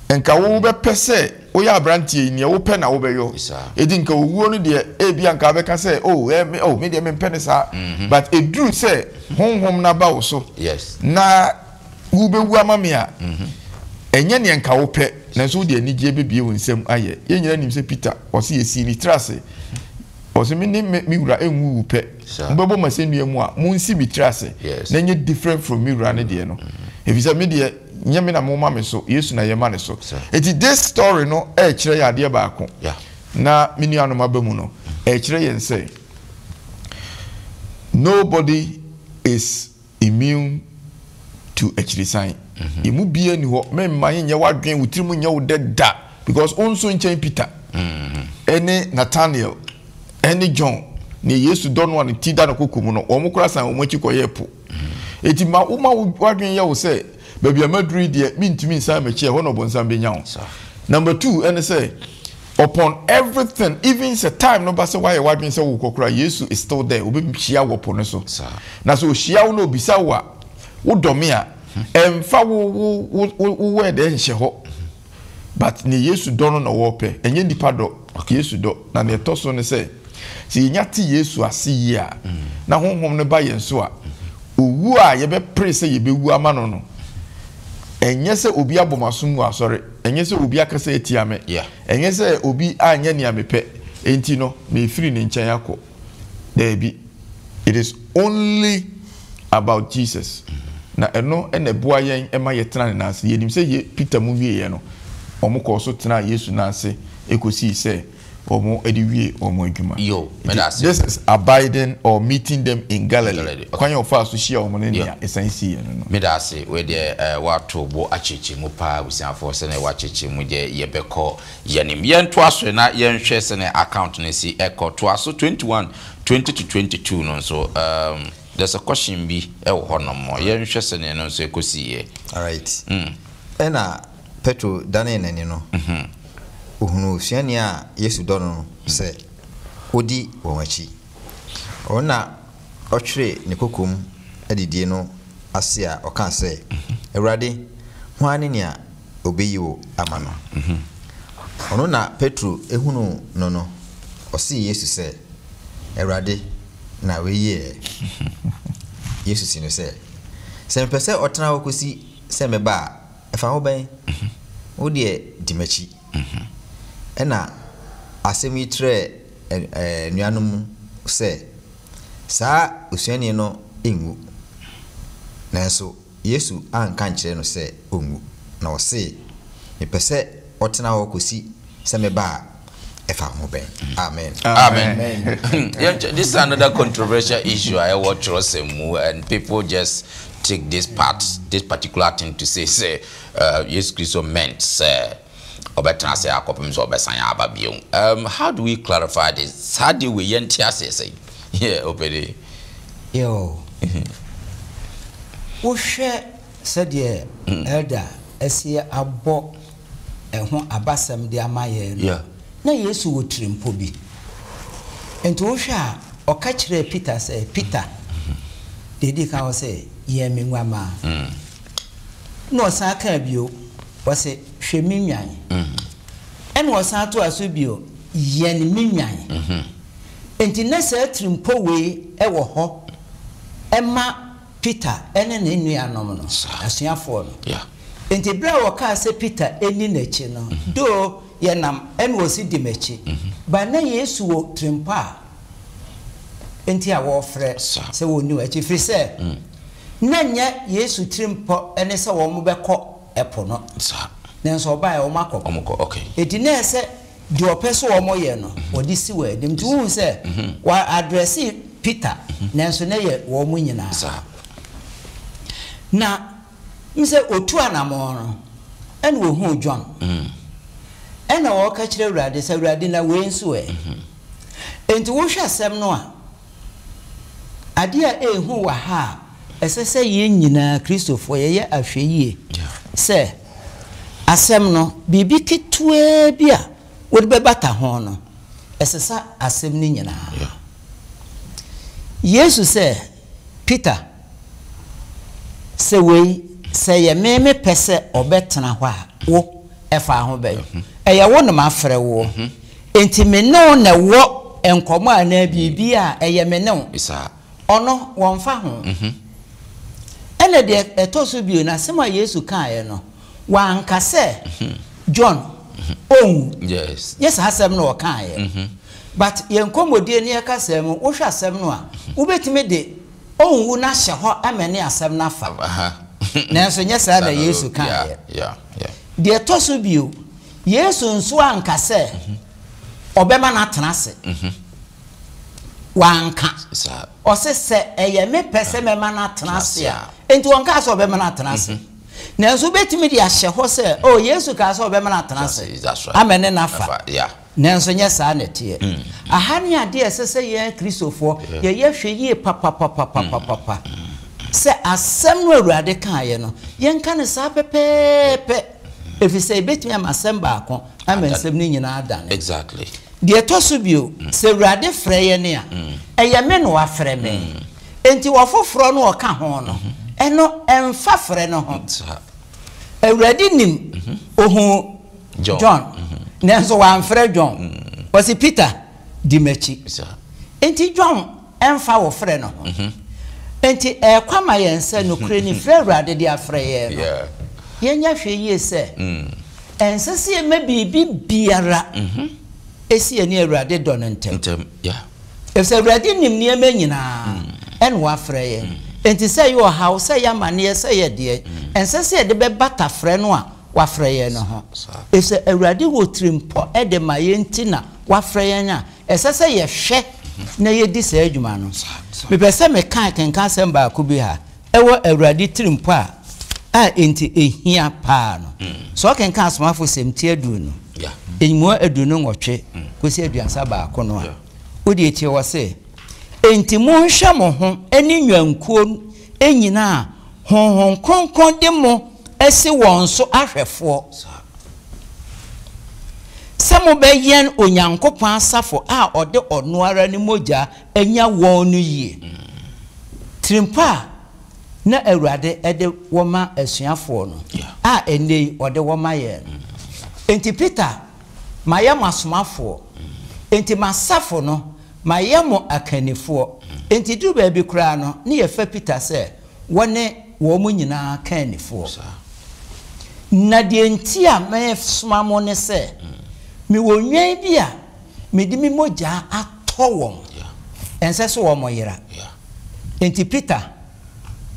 S2: nka wo bɛpɛ sɛ. Woyɛ aberanteɛ yi, neɛ wopɛ na wobɛyɔ. Enti nka owuo no deɛ, ebia nka wobɛka sɛ, oh, eh, me, oh, me deɛ mempɛ no saa. But ɛduru sɛ Honhom no aba wo so, na wobɛwu ama me a, ɛnyɛ neɛ nka wopɛ, nanso wode anigyeɛ bɛbue wo nsam ayɛ. Yɛn nyinaa nim sɛ Peter, ɔse yɛsii ne tiri ase. Ɔse me ne me wura nwu wu pɛ. Mobɛbɔ m'asɛnnua mu a, monsi me tiri ase, na ɛnyɛ different from me wura no deɛ no. Ɛfiri sɛ me deɛ, Nyɛ me na mo ma me so, Yesu na yɛ ma ne so. Enti this story no ɛrekyerɛ yɛn adeɛ baako. Na me nuanom aba mu no, ɛrekyerɛ yɛn sɛ nobody is immune to akyirisan. Mhm. Yɛn mu biara ni hɔ, mɛmma nyɛ w'adwene, wo tirim nyɛ wo dɛ da because wo nso nkyɛn Peter mhm. ɛne Nathaniel ɛne John ne Yesu dɔ no a ne ti da ne koko mu no, wɔn koraa san wɔn akyi kɔyɛɛ po. Enti ma woma w'adwene yɛ wo sɛ, baabi a maduru yi deɛ, mentumi nsan m'akyi, ɛhɔ na ɔbonsam bɛnya wo. Number two ɛne sɛ, upon everything, even sɛ time no ba sɛ woayɛ w'adwene sɛ worekɔ koraa, Yesu is still there, ɔbɛhyia wo wɔ po no so. Na sɛ ɔhyia wo na ɔbisa wo a, wodɔ me a, ɛmfa wo wo wo wo word nhyɛ hɔ. But nea Yesu dɔ no na ɔɔpɛ, ɛnyɛ nnipa dɔ, Yesu dɔ. Na nea ɛtɔ so ne sɛ, sɛ yɛnya te Yesu ase yie a, na Honhom no ba yɛn so a, owu a yɛbɛpere sɛ yɛbɛwu ama no no, ɛnyɛ sɛ obi abɔ m'asom wɔ asɔre, ɛnyɛ sɛ obi akasa atia me, ɛnyɛ sɛ obi anyɛ nea mepɛ enti no, merefiri ne nkyɛn akɔ. Daabi. It is only about Jesus. Na ɛno na ɛboa yɛn ma yɛtena ne nan ase. Yɛnim sɛ ye Peter mu wieeɛ no, wɔkɔɔ so tenaa Yesu nan ase kɔsii sɛ wɔde wie wɔn adwuma.
S1: Yo, meda ase.
S2: This is abiding or meeting them in Galilee. Galilee, okay. Kwan a wɔfaa so hyia wɔn ne nea ɛsan siiɛ no no.
S1: Meda ase. Wei deɛ eh, woato bo akyerɛkyerɛ mu paa abusuafoɔ sɛdeɛ woakyerɛkyerɛ mu deɛ yɛbɛkɔ Yɛnim. Yɛntoa so na yɛnhwɛ sɛnea account no si kɔ. Toa so 21, 20 to 22 no nso, um, there's a question bi wɔ hɔnom. Yɛnhwɛ sɛnea ɛno nso ɛkɔsiiɛ.
S4: Alright. Ɛnna Petro danee n'ani no, ohunuu osuani a Yesu dɔ no no sɛ odi wɔn akyi. Ɔno na ɔtweree ne kokom adidie no ase a ɔkaa sɛ, Awurade, hwan ne nea obeyi wo ama no. Ɔno na Petro hunuu no no, ɔsee Yesu sɛ, Awurade, na wei ye ɛ? Yesu see no sɛ, Sɛ mepɛ sɛ ɔtena hɔ kosi sɛ mɛba a, ɛfa ho bɛn? Wo deɛ di m'akyi. Ɛnna asɛm yi trɛɛ anuanom mu sɛ, saa osuani no nwu. Nanso Yesu anka ankyerɛ no sɛ onwu, na ɔse, Mepɛ sɛ ɔtena hɔ kɔsi sɛ meba a, ɛfa ho bɛn? Amen.
S1: Amen. This is another controversial issue a ɛwɔ twerɛsɛm mu and people just take this part, this particular thing to say sɛ uh, Yesu Kristo meant sɛ ɔbɛtena ase akɔpem sɛ ɔbɛsan aba bio. Um, how do we clarify this? Saa deɛ wei yɛnte aseɛ sɛn? Yeah, ɔpɛni.
S3: Yoo. Wohwɛ sɛdeɛ Elder asi abɔ ɛho abasɛm de ama yɛn no, na Yesu wɔ tirimpɔ bi. Nti wohwɛ a, ɔka kyerɛɛ Peter sɛ, Peter, deɛ ɛdi kan ɔse, yɛn me nguammaa. Ɛna ɔsan kaa bio, ɔse, hwɛ me nnwan. Ɛna ɔsan toa so bio, yɛn me nnwan. Enti na saa atirimpɔ wei wɔ hɔ ma Peter ne ne nuanom no, asuafoɔ no. Enti berɛ a wɔkaa sɛ Peter nni n'akyi no, though yɛnam ɛna ɔsi di m'akyi, but na Yesu wɔ tirimpɔ a enti a wɔrefrɛ sɛ wɔnni wɔn akyi, ɛfiri sɛ na nyɛ Yesu tirimpɔ ne sɛ wɔbɛkɔ ɛpo no, nanso ɔbaeɛ wɔakɔ po. Enti na ɛsɛ Deɛ ɔpɛ sɛ wɔyɛ no, ɔde si wɔn anim. Nti wohu sɛ wɔadrɛse Peter, nanso na ɛyɛ wɔn nyinaa. Na m sɛ ɔtu anamɔn no, ɛna ɔhuu John. Ɛna ɔreka kyerɛ Awurade sɛ, Awurade, na wei nso ɛ? Enti wohwɛ asɛm no a, Adeɛ a ɛyɛ hu wɔ ha a ɛsɛ sɛ yɛn nyinaa Kristofoɔ yɛyɛ ahwɛyie sɛ asɛm no biribi ketewaa bi a wode bɛbata ho no ɛsesa asɛm no nyinaa. Yesu sɛ Peter sɛ wei sɛ yɛ me mepɛ sɛ ɔbɛtena hɔ a wo ɛfa ho bɛn? Ɛyɛ wo na mafrɛ woɔ. Enti me ne wo na ɛwɔ nkɔmmɔ anaa biribi a ɛyɛ me ne wo. Ɔno, wɔmfa ho. Ɛna deɛ ɛtɔ so bio no, asɛm a Yesu kaeɛ no, wanka sɛ, John, ɔnwu. Nyɛ saa asɛm na ɔkaeɛ. But yɛn nkɔmmɔdie ne yɛn kasaa mu, wohwɛ asɛm no a, wobɛtumi de ɔnwu no ahyɛ hɔ ama ɛne asɛm no afa. Nanso nyɛ saa na Yesu kaeɛ. Deɛ ɛtɔ so bio, Yesu nso anka sɛ ɔbɛma no atena ase. Wanka. Ɔse sɛ ɛyɛ me pɛ sɛ mɛma no atena ase a. Enti ɔnkaa sɛ ɔbɛma no atena ase. Nanso wobɛtumi de ahyɛ hɔ sɛ, oh, Yesu kaa sɛ ɔbɛma no atena ase ama ɛne no afa. Nanso nyɛ saa na ɛteɛ. Aha ne adeɛ a ɛsɛ sɛ yɛn Kristofoɔ yɛyɛ hwɛ yie papapapapapapa sɛ asɛm no a Awurade kaeɛ no, yɛnka no saa pɛpɛɛpɛ, ɛfiri sɛ ɛbɛtumi ama asɛm baako ama nsɛm no nyinaa adane.
S1: Exactly.
S3: Deɛ ɛtɔ so bio, sɛ Awurade frɛ yɛn a, ɛyɛ me na wafrɛ me. Enti ɔfoforɔ no a ɔka ho no, ɛno ɛmfa frɛ no ho. Awurade nim, ɔhuu John, nanso wamfrɛ John. Ɔse, Peter, di m'akyi. Enti John ɛmfa wo frɛ no ho. Enti ɛrekɔ ama yɛn sɛ nokorɛ ni, frɛ Awurade de afrɛ yɛn no, yɛnyɛ hwɛ yie sɛ ɛnsɛ sɛ yɛma biribi biara si yɛne Awurade dɔ no ntam. Efisɛ Awurade nim nneɛma nyinaa, ɛna wafrɛ yɛn. Enti sɛ ɛyɛ ɔhaw, sɛ ɛyɛ amaneɛ, sɛ ɛyɛ deɛn, ɛnsɛ sɛ yɛde bɛbata frɛ no a wafrɛ yɛn no ho. Efisɛ Awurade wɔ tirimpɔ de ma yɛn nti na wafrɛ yɛn a ɛsɛ sɛ yɛhwɛ na yɛdi saa adwuma no. Mepɛ sɛ meka kenkan asɛm baako bi ha ɛwɔ Awurade tirimpɔ a a enti ɛhia paa no. Sɛ wokenkan Asomafo sɛm ti aduonu, nyimuo 28 kɔsi 31 no a, wodeɛ tie wɔ se, Enti monhwɛ mo ho ne nnwankuo nyina a Honhom Kronkron de mo asi wɔn so ahwɛfoɔ, sɛ mobɛyɛn Onyankopɔn asafo a ɔde ɔno ara ne mogya anya wɔn no yie. Tirimpɔ a na Awurade de wɔ ma asuafoɔ no, a ɛnnɛ yi ɔde wɔ ma yɛn no. Enti Peter, mayɛ mo asomafoɔ, enti m'asafo no, mayɛ mo akannifoɔ. Enti duru baabi koraa no, ne yɛfa Peter sɛ wɔne wɔn nyinaa kannifoɔ. Na deɛ nti a meresoma mo ne sɛ, mewɔ nnwan bi a mede me mogya atɔ wɔn, ɛnsɛ sɛ wɔyera. Enti Peter,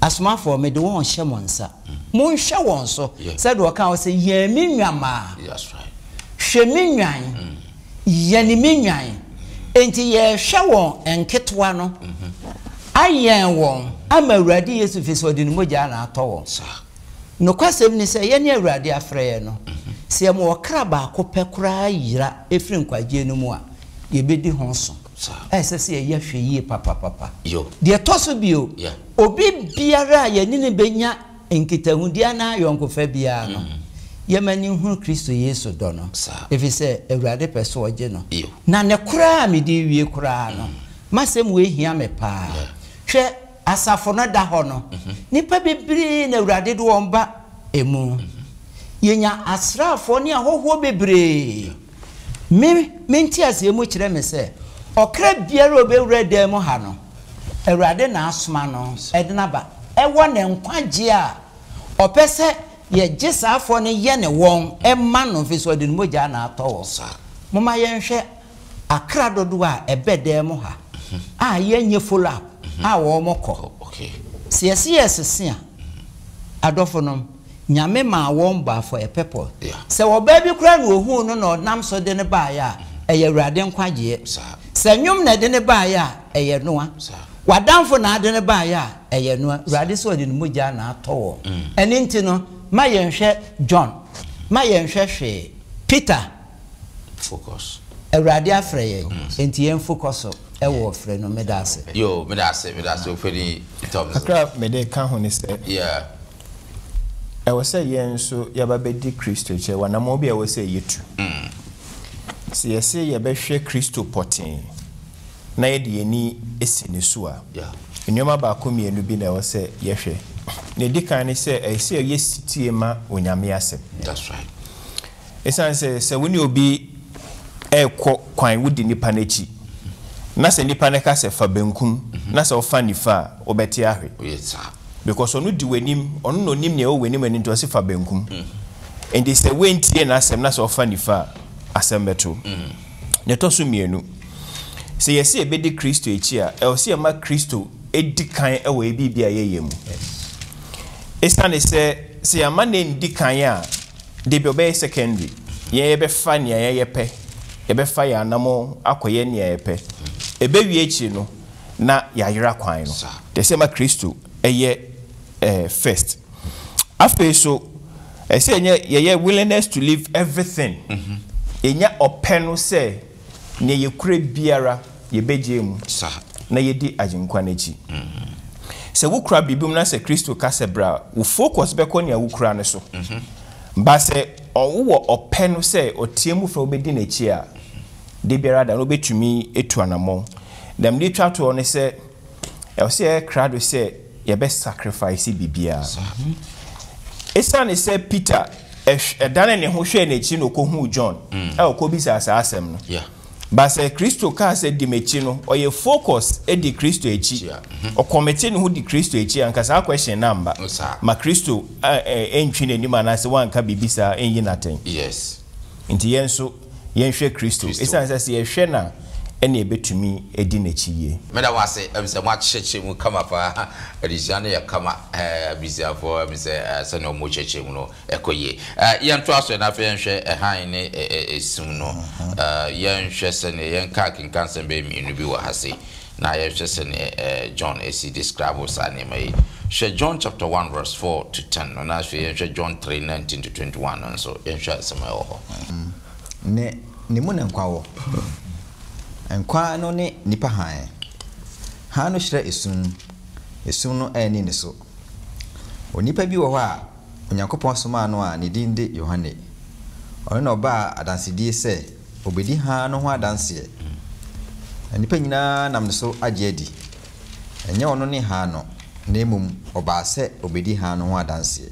S3: asomafoɔ, mede wɔn rehyɛ mo nsa. Monhwɛ wɔn so, sɛdeɛ ɔkaa hɔ sɛ, Yɛn me nnwammaa, hwɛ me nnwan, yɛne me nnwan. Enti yɛrehwɛ wɔn nketewa no, ayɛn wɔn ama Awurade Yesu, ɛfiri sɛ ɔde ne mogya na atɔ wɔn. Nokwasɛm ne sɛ, yɛne Awurade afrɛ yɛn no, sɛ yɛma ɔkra baako pɛ koraa yera firi nkwagyeɛ no mu a, yɛbɛdi ho so. A ɛsɛ sɛ yɛyɛ ahwɛyie papapapa. Deɛ ɛtɔ so bio, obi biara a yɛne no bɛnya nkitahodie anaa ayɔnkofa biara no, yɛma no nhunu Kristo Yesu dɔ no, ɛfiri sɛ Awurade pɛ sɛ ɔgye no. Na ne koraa a mede rewie koraa no, m'asɛm wei hia me paa. Hwɛ, asafo no da hɔ no, nnipa bebree na Awurade de wɔn ba emu. Yɛnya asraafoɔ ne ahɔhoɔ bebree. Me, me nteaseɛ mu kyerɛ me sɛ, ɔkra biara a ɔbɛwura dan mu ha no, Awurade na asoma no de no aba. Ɛwɔ ne nkwagyeɛ a ɔpɛ sɛ yɛgye saa afoɔ no yɛne wɔn ma no, ɛfiri sɛ ɔde ne mogya na atɔ wɔn. Momma yɛnhwɛ akra dodoɔ a ɛbɛ dan mu ha a yɛnyɛ follow up a wɔn kɔ. Sɛ yɛse yɛresese a, adɔfonom, Nyame maa wɔn baa for a purpose. Sɛ ɔbaa bi koraa na ohuu no na ɔnam so de no baeɛ a, ɛyɛ Awurade nkwagyeɛ. Sɛ nnwom na ɛde no baeɛ a, ɛyɛ noa. W'adamfo na ade no baeɛ a, ɛyɛ noa. Awurade sɛ ɔde ne mogya na atɔ wɔn. Ɛno nti no, ma yɛnhwɛ John, ma yɛnhwɛ hwee. Peter,
S1: Focus.
S3: Awurade afrɛ yɛn, enti yɛn focus so wɔ ɔfrɛ no. Meda ase.
S1: Yoo, meda ase, meda ase, Ofeni Thompson.
S5: Kakra a mede ka ho ne sɛ.
S1: Yeah.
S5: Ɛwɔ sɛ yɛn nso yɛba bɛdi Kristo akyi. Ɛwɔ anammɔn bi a ɛwɔ sɛ yɛtu. Sɛ yɛse yɛbɛhwɛ Kristo pɔtee na yɛde yɛn ani si ne so a, nneɛma baako mmienu bi na ɛwɔ sɛ yɛhwɛ. Nea ɛdi kan ne sɛ, ɛsɛ sɛ yɛyɛ setie ma Onyame asɛm.
S1: That's right.
S5: Esiane sɛ sɛ wo ne obi rekɔ kwan wodi nipa no akyi na sɛ nipa no ka sɛ fa benkum na sɛ wofa nifa a wobɛte ahwe because ɔno di w'anim ɔno na onim nea ɛwɔ w'anim ɛno nti ɔse fa benkum nti sɛ woantie n'asɛm na sɛ wofa nifa a asɛm bɛto wo. Nea ɛtɔ so mmienu, sɛ yɛse yɛbɛdi Kristo akyi a ɛwɔ sɛ yɛma Kristo di kan wɔ yɛ biribi a yɛyɛ mu. Esiane sɛ sɛ yɛamma no anndi kan a Dabi ɔbɛyɛ secondary. Yɛn yɛbɛfa nea yɛn yɛpɛ, yɛbɛfa yɛn anamɔn akɔyɛ nea yɛpɛ. Ɛbɛwie akyiri no na yɛayera kwan no. Ɛsɛ sɛ yɛma Kristo yɛ first. Afei nso, ɛsɛ sɛ yɛnyɛ yɛyɛ willingness to leave everything. Yɛnya ɔpɛ no sɛ nea yɛkura biara yɛbɛgyae mu na yɛadi Agyenkwa no akyi. Sɛ wokura biribi mu na sɛ Kristo ka sɛ bra a, wo focus bɛkɔ nea wokura no so. But sɛ wowɔ ɔpɛ no sɛ ɔteɛ mu frɛ wo bɛdi n'akyi a, da biara da no wobɛtumi atu anammɔn. Deɛ mede twa toɔ ne sɛ, ɛwɔ sɛ yɛyɛ krado sɛ yɛbɛ sacrifice biribiara. Esiane sɛ Peter danee ne ho hwɛɛ n'akyi na okohuu John a okobisaa saa asɛm no. But sɛ Kristo kaa sɛ di m'akyi no, ɔyɛ focus di Kristo akyi. Ɔkɔmete ne ho di Kristo akyi a, anka saa question no amma. Ma Kristo antwi n'anim anaasɛ wanka biribi saa anyi no atɛn. Nti yɛn nso yɛnhwɛ Kristo. Esiane sɛ sɛ yɛhwɛ no a, ɛnna yɛbɛtumi adi n'akyi yie.
S1: Meda mo ase, ɛm sɛ moakyerɛkyerɛ mu kama paa. Adesua no yɛ kama. Abusuafoɔ, ɛm sɛ sɛnea wɔkyerɛkyerɛ mu no ɛkɔ yie. Yɛntoa so na afei yɛnhwɛ hann ne esum no. Yɛnhwɛ sɛnea yɛnka akenkansɛm bɛyɛ mmienu bi wɔ ha sei na yɛnhwɛ sɛnea John si describe saa nneɛma yi. Hwɛ John chapter 1 verse 4 to 10 no na afei yɛnhwɛ John 3 19 to 21 no nso. Yɛnhwɛ asɛm a ɛwɔ hɔ.
S4: Ne ne mu na nkwa wɔ. Nkwa no ne nnipa hann. Hann no hyerɛn esum, esum no anni ne so. Onipa bi wɔ hɔ a Onyankopɔn somaa no a ne din de Yohane. Ɔno na ɔbaa adansedie sɛ ɔbɛdi hann no ho adanseɛ, na nnipa nyinaa nam ne so agye adi. Ɛnyɛ ɔno ne hann no, na mmom ɔbaa sɛ ɔbɛdi hann no ho adanseɛ.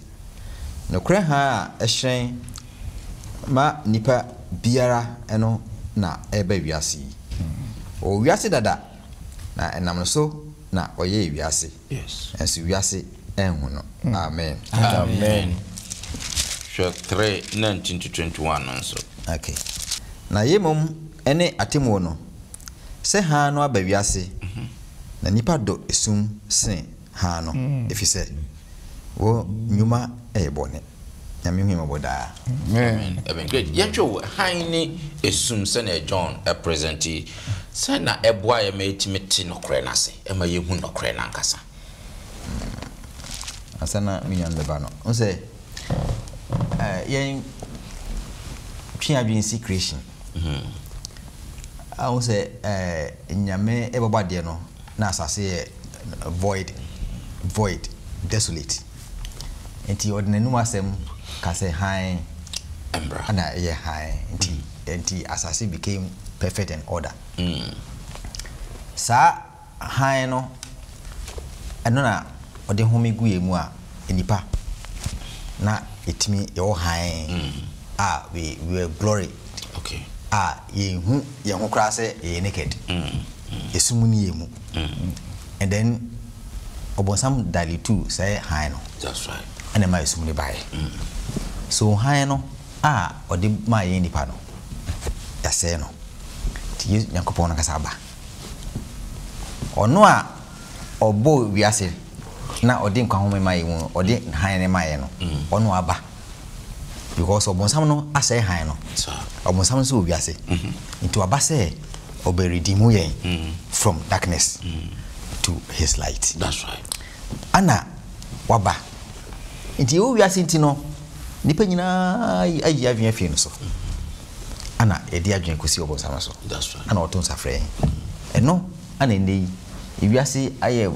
S4: Nokorɛ hann a ɛhyerɛn ma nnipa biara no na ɛreba wiase yi. Ɔwɔ wiase dada, na ɛnam ne so na ɔyɛɛ wiase, nanso wiase anhu no. Amen.
S1: Amen. Hwɛ 3, 19 to 21 no nso.
S4: Okay. Na yei mmom ne atemmuo no, sɛ hann no aba wiase, na nnipa dɔ esum sene hann no, ɛfiri sɛ wɔn nnwuma yɛ bɔne. Nyame hu yɛn mmɔbɔ daa.
S1: Amen. Amen. Great. Yɛnhwɛ o, hann ne esum sɛnea John present yi, sɛn na ɛboa yɛn ma yɛtumi te nokorɛ no ase, ɛma yɛhu nokorɛ no ankasa?
S4: Ansa na me nua no bɛba no, wohu sɛ yɛn twe adwene si creation. A wohu sɛ Nyame bɛbɔ adeɛ no, na asase yɛ void, void, desolate. Nti ɔde n'anum asɛm ka sɛ hann na ɛyɛ hann. Nti, nti asase became perfect and order. Saa hann no, ɛno na ɔde home gu yɛn mu a, nnipa na yɛtumi yɛwɔ hann a we we were glory
S1: okay.
S4: a yɛnhu yɛn ho koraa sɛ yɛyɛ naked. Esum ni yɛn mu. And then ɔbɔnsam dilute sɛ hann no.
S1: That's right.
S4: Ɛna ɛma esum no baeɛ. So hann no a ɔde maa yɛn nipa no, yɛasɛe no. Nti Yesu Nyankopɔn no ankasa aba. Ɔno a ɔbɔɔ wiase na ɔde nkwa home maa yɛn mu no, ɔde hann no maa yɛn no, ɔno aba. Because ɔbonsam no asɛe hann no. Ɔbonsam nso wɔ wiase. Nti waba sɛ ɔbɛ redeem yɛn from darkness to his light.
S1: That's right.
S4: Ana waba. Nti yɛwɔ wiase nti no, nnipa nyinaa ayi adwene afiri no so. Ana yɛde adwene kɔsi ɔbonsam so. Ana ɔto nsa frɛ yɛn. Ɛno ana ɛnnɛ yi wiase ayɛ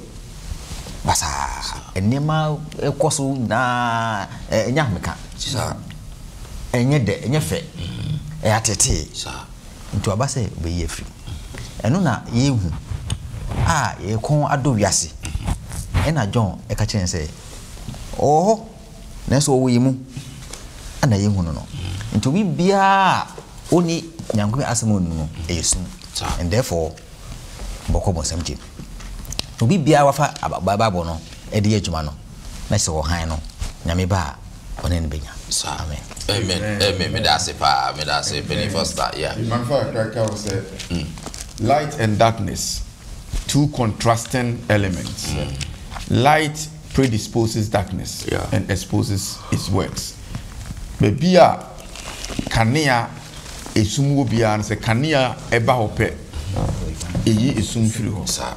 S4: basaa. Nneɛma ɛkɔ so nyinaa ɛnyɛ ahomeka. Ɛnyɛ dɛ, ɛnyɛ fɛ. Ɛyɛ atetee. Nti waba sɛ ɔbɛyi afiri mu. Ɛno na yɛhu a yɛn kɔn adɔ wiase. Ɛna John ɛka kyerɛ yɛn sɛ ɔwɔ hɔ. Nanso ɔwɔ yɛn mu na yɛhu no no. Nti obi biara a ɔnni Nyankopɔn asɛm a ɔnni no, ɛyɛ sum. And therefore, bɔkɔ bɔnsam gyem. Obi biara wafa Bible no de yɛ adwuma no, na kyerɛ sɛ ɔhan no, Nyame ba a, ɔne no bɛnya. Amen.
S1: Amen amen meda ase paa meda ase Panin Foster yeah.
S2: Mafa kakra ka ho sɛ light and darkness two contrasting elements light predisposes darkness and exposes its works baabi a kanea esum wɔ biara no sɛ kanea ɛba hɔ pɛ eyi esum firi hɔ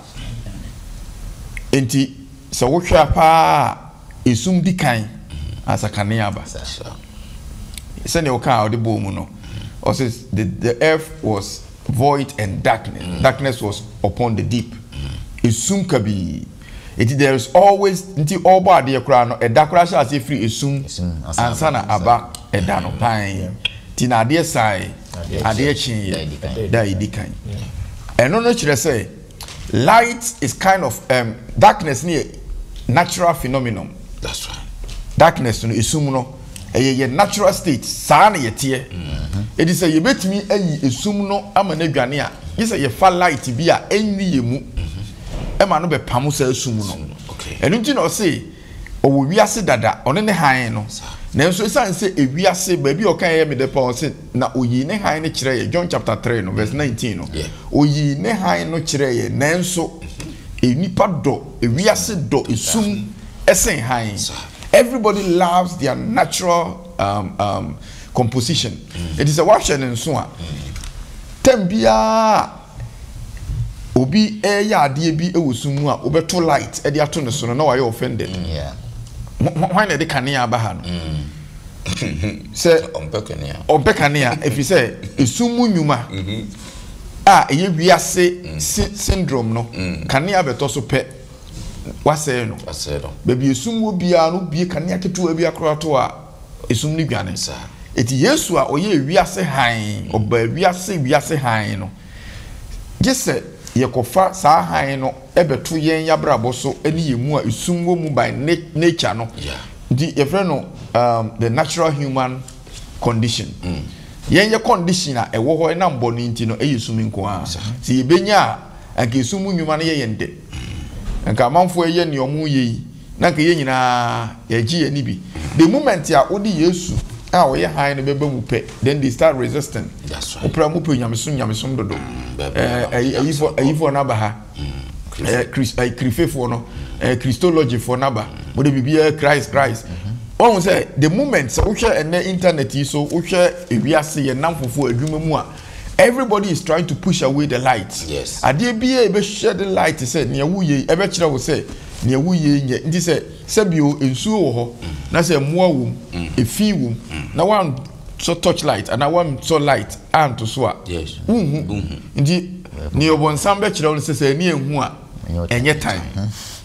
S2: nti sɛ wohwɛ paa esum di kan ansa kanea aba sɛnea ɔka a ɔde bɔɔ mu no ɔsɛ the the earth was void and darkness mm. darkness was upon the deep esum kabii eti there is always nti ɔbɔ adeɛ koraa no ɛda koraa hyɛ aseɛ firi esum ansa na aba ɛda no pan ti na adeɛ sae adeɛ kyeeɛ da edi kan ɛno no kyerɛ sɛ light is kind of um, darkness ne yɛ natural phenomenon.
S1: That's right.
S2: Darkness no esum no ɛyɛ yɛ natural state saa na yɛteɛ. Edi sɛ yɛbɛtumi ayi esum no ama no adwane a gye sɛ yɛfa light bi a ɛnni yɛ mu ɛma no bɛpamo saa esum no. Ɛno nti na ɔse ɔwɔ wiase dada ɔne ne hann no nanso esiane sɛ ewiase baabi a ɔka ɛyɛ me dɛ paa ɔse na oyii ne hann no kyerɛɛ yɛ John chapter 3 no verse 19 no oyii ne hann no kyerɛɛ yɛ nanso nnipa dɔ ewiase dɔ esum ɛsen hann everybody loves their natural um, um, composition eti sɛ wahwɛ ne nso a tɛm biara obi reyɛ adeɛ bi wɔ sum mu a wobɛto light de ato ne so no na wayɛ offended. Hwan na ɛde kanea aba ha no? Mm. Sɛ ɔmpɛ kanea ɛfiri sɛ esum mu nnwuma mm-hmm. a ɛyɛ wiase mm. syndrome no mm. kanea bɛtɔ so pɛ wasɛe no. Baabi esum wɔ biara no bie kanea ketewa bi akora to a esum no dwane. Eti Yesu a ɔyɛ wiase hann, ɔbaa wiase wiase hann no, gye sɛ yɛkɔfa saa hann no bɛto yɛn abrabɔ so ne yɛn mu a esum wɔ mu by nature no. Nti yɛfrɛ no um, the natural human condition. Mm. Yɛn yɛ condition a ɛwɔ hɔ ɛnam bɔne nti no ɛyɛ sum nko ara. Sɛ yɛbɛnya a, anka esum mu nnwuma no yɛ yɛn dɛ. Anka amanfoɔ ɛyɛ nea wɔn yɛ yi na anka yɛn nyinaa yɛgye yɛn ani bi. The moment a wode Yesu a ɔyɛ hann no bɛba mu pɛ, then they start resisting. Wopra mo pɛ nyamesom nyamesom dodo. Ɛɛ ayifoɔ ayifoɔ no aba ha. Ɛɛ Chris ɛɛ Kirifefoɔ no ɛɛ Christologyfoɔ no aba. Mo de biribiara Christ Christ. Wɔn sɛ the moment sɛ wohwɛ ɛnɛ internet yi so wohwɛ ewiase yɛn namfofoɔ adwuma mu a everybody is trying to push away the light.
S1: Yes.
S2: Adeɛ biara ɛbɛhyɛ de light sɛ nea woyɛ yi ɛbɛkyerɛ wo sɛ nea woyɛ yi nyɛ nti sɛ sɛbio nsuo wɔ hɔ na sɛ mmoa wɔ mu efi wɔ mu na wansɔ torch light anaa wansɔ light anto so a wonhu nti nea ɔbɔnsam bɛkyerɛ wo no sɛ sɛ ani ehu a ɛnyɛ time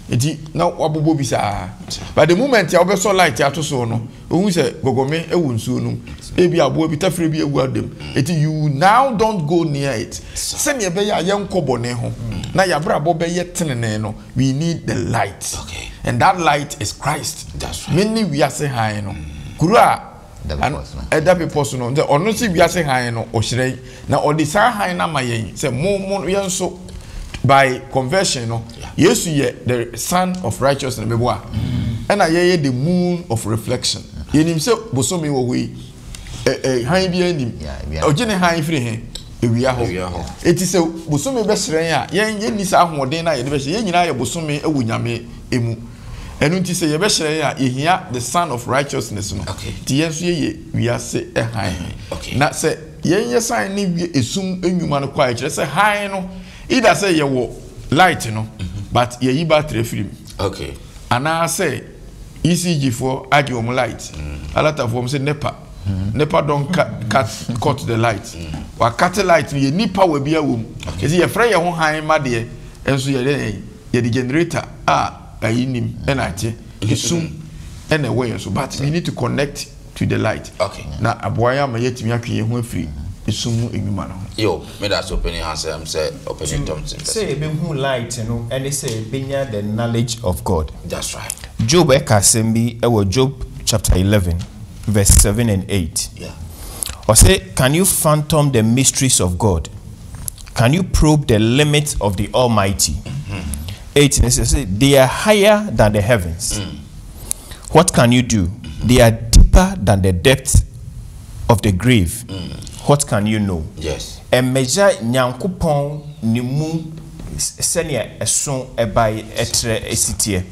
S2: nti na wabobɔ bi saa but the moment a wobɛsɔ light ato so no ohun sɛ gɔgɔme wɔ nsuo no mu ebi aboa bi tafere bi awu adam eti you now don't go near it sɛnea ɛbɛyɛ a yɛnkɔ bɔne ho na yɛabrabɔ bɛyɛ tenenee no we need the light
S1: okay.
S2: and that light is Christ
S1: That's right.
S2: me ne wiase hann no kuro a ɛda bepɔ so no ɔno sɛ wiase hann no ɔhyerɛn na ɔde saa hann no ama yɛn sɛ mo mo yɛn nso by conversion no Yesu yɛ the sun of righteousness bɛboa ɛna yɛyɛ the moon of reflection yɛnim sɛ bosome wɔ hɔ yi ɛ ɛ hann bi anim ɔgye ne hann firi he ewia hɔ eti sɛ bosome bɛhyerɛn a yɛn yɛnni saa ahoɔden no a yɛde bɛhyerɛn yɛn nyinaa yɛ bosome wɔ nyame emu ɛno nti sɛ yɛbɛhyerɛn a yɛhia the sun of righteousness no nti yɛn nso yɛyɛ wiase hann na sɛ yɛn yɛ san ne wie esum nnwuma no kɔ a ɛkyerɛ sɛ hann no either sɛ yɛwɔ light no but yɛyi battery afiri mu
S1: okay
S2: anaasɛ ECG foɔ agye wɔn light alatafoɔ wɔn sɛ nepa nepa don cut cut cut the light wakate light no yɛ ni power bi awɔ mu eti yɛfrɛ yɛn ho hann ma deɛ nso yɛde yɛn yɛde generator a ayi nim ɛna ate esum ɛna ɛwɔ yɛn so but we need to connect to the light
S1: okay.
S2: na aboa yɛn ama yɛatumi atwe yɛn ho afiri esum mu nnwuma no ho.
S1: Yo, me da so ɔpanin Hansel sɛ ɔpanin Thompson pɛ
S5: sɛ yɛbɛhu light no ɛne sɛ yɛbɛnya the knowledge of God.
S1: That's right.
S5: Job ɛka asɛm bi ɛwɔ Job chapter 11 verse 7 and 8.
S1: Yeah.
S5: Ɔse, Can you phantom the mysteries of God? Can you probe the limits of the Almighty? 8 no sɛ, They are higher than the heavens. What can you do? They are deeper than the depths of the grave. What can you know?
S1: Yes.
S5: Ɛmmɛgya Nyankopɔn ne mu sɛnea ɛso ɛbae ɛtrɛ si teɛ.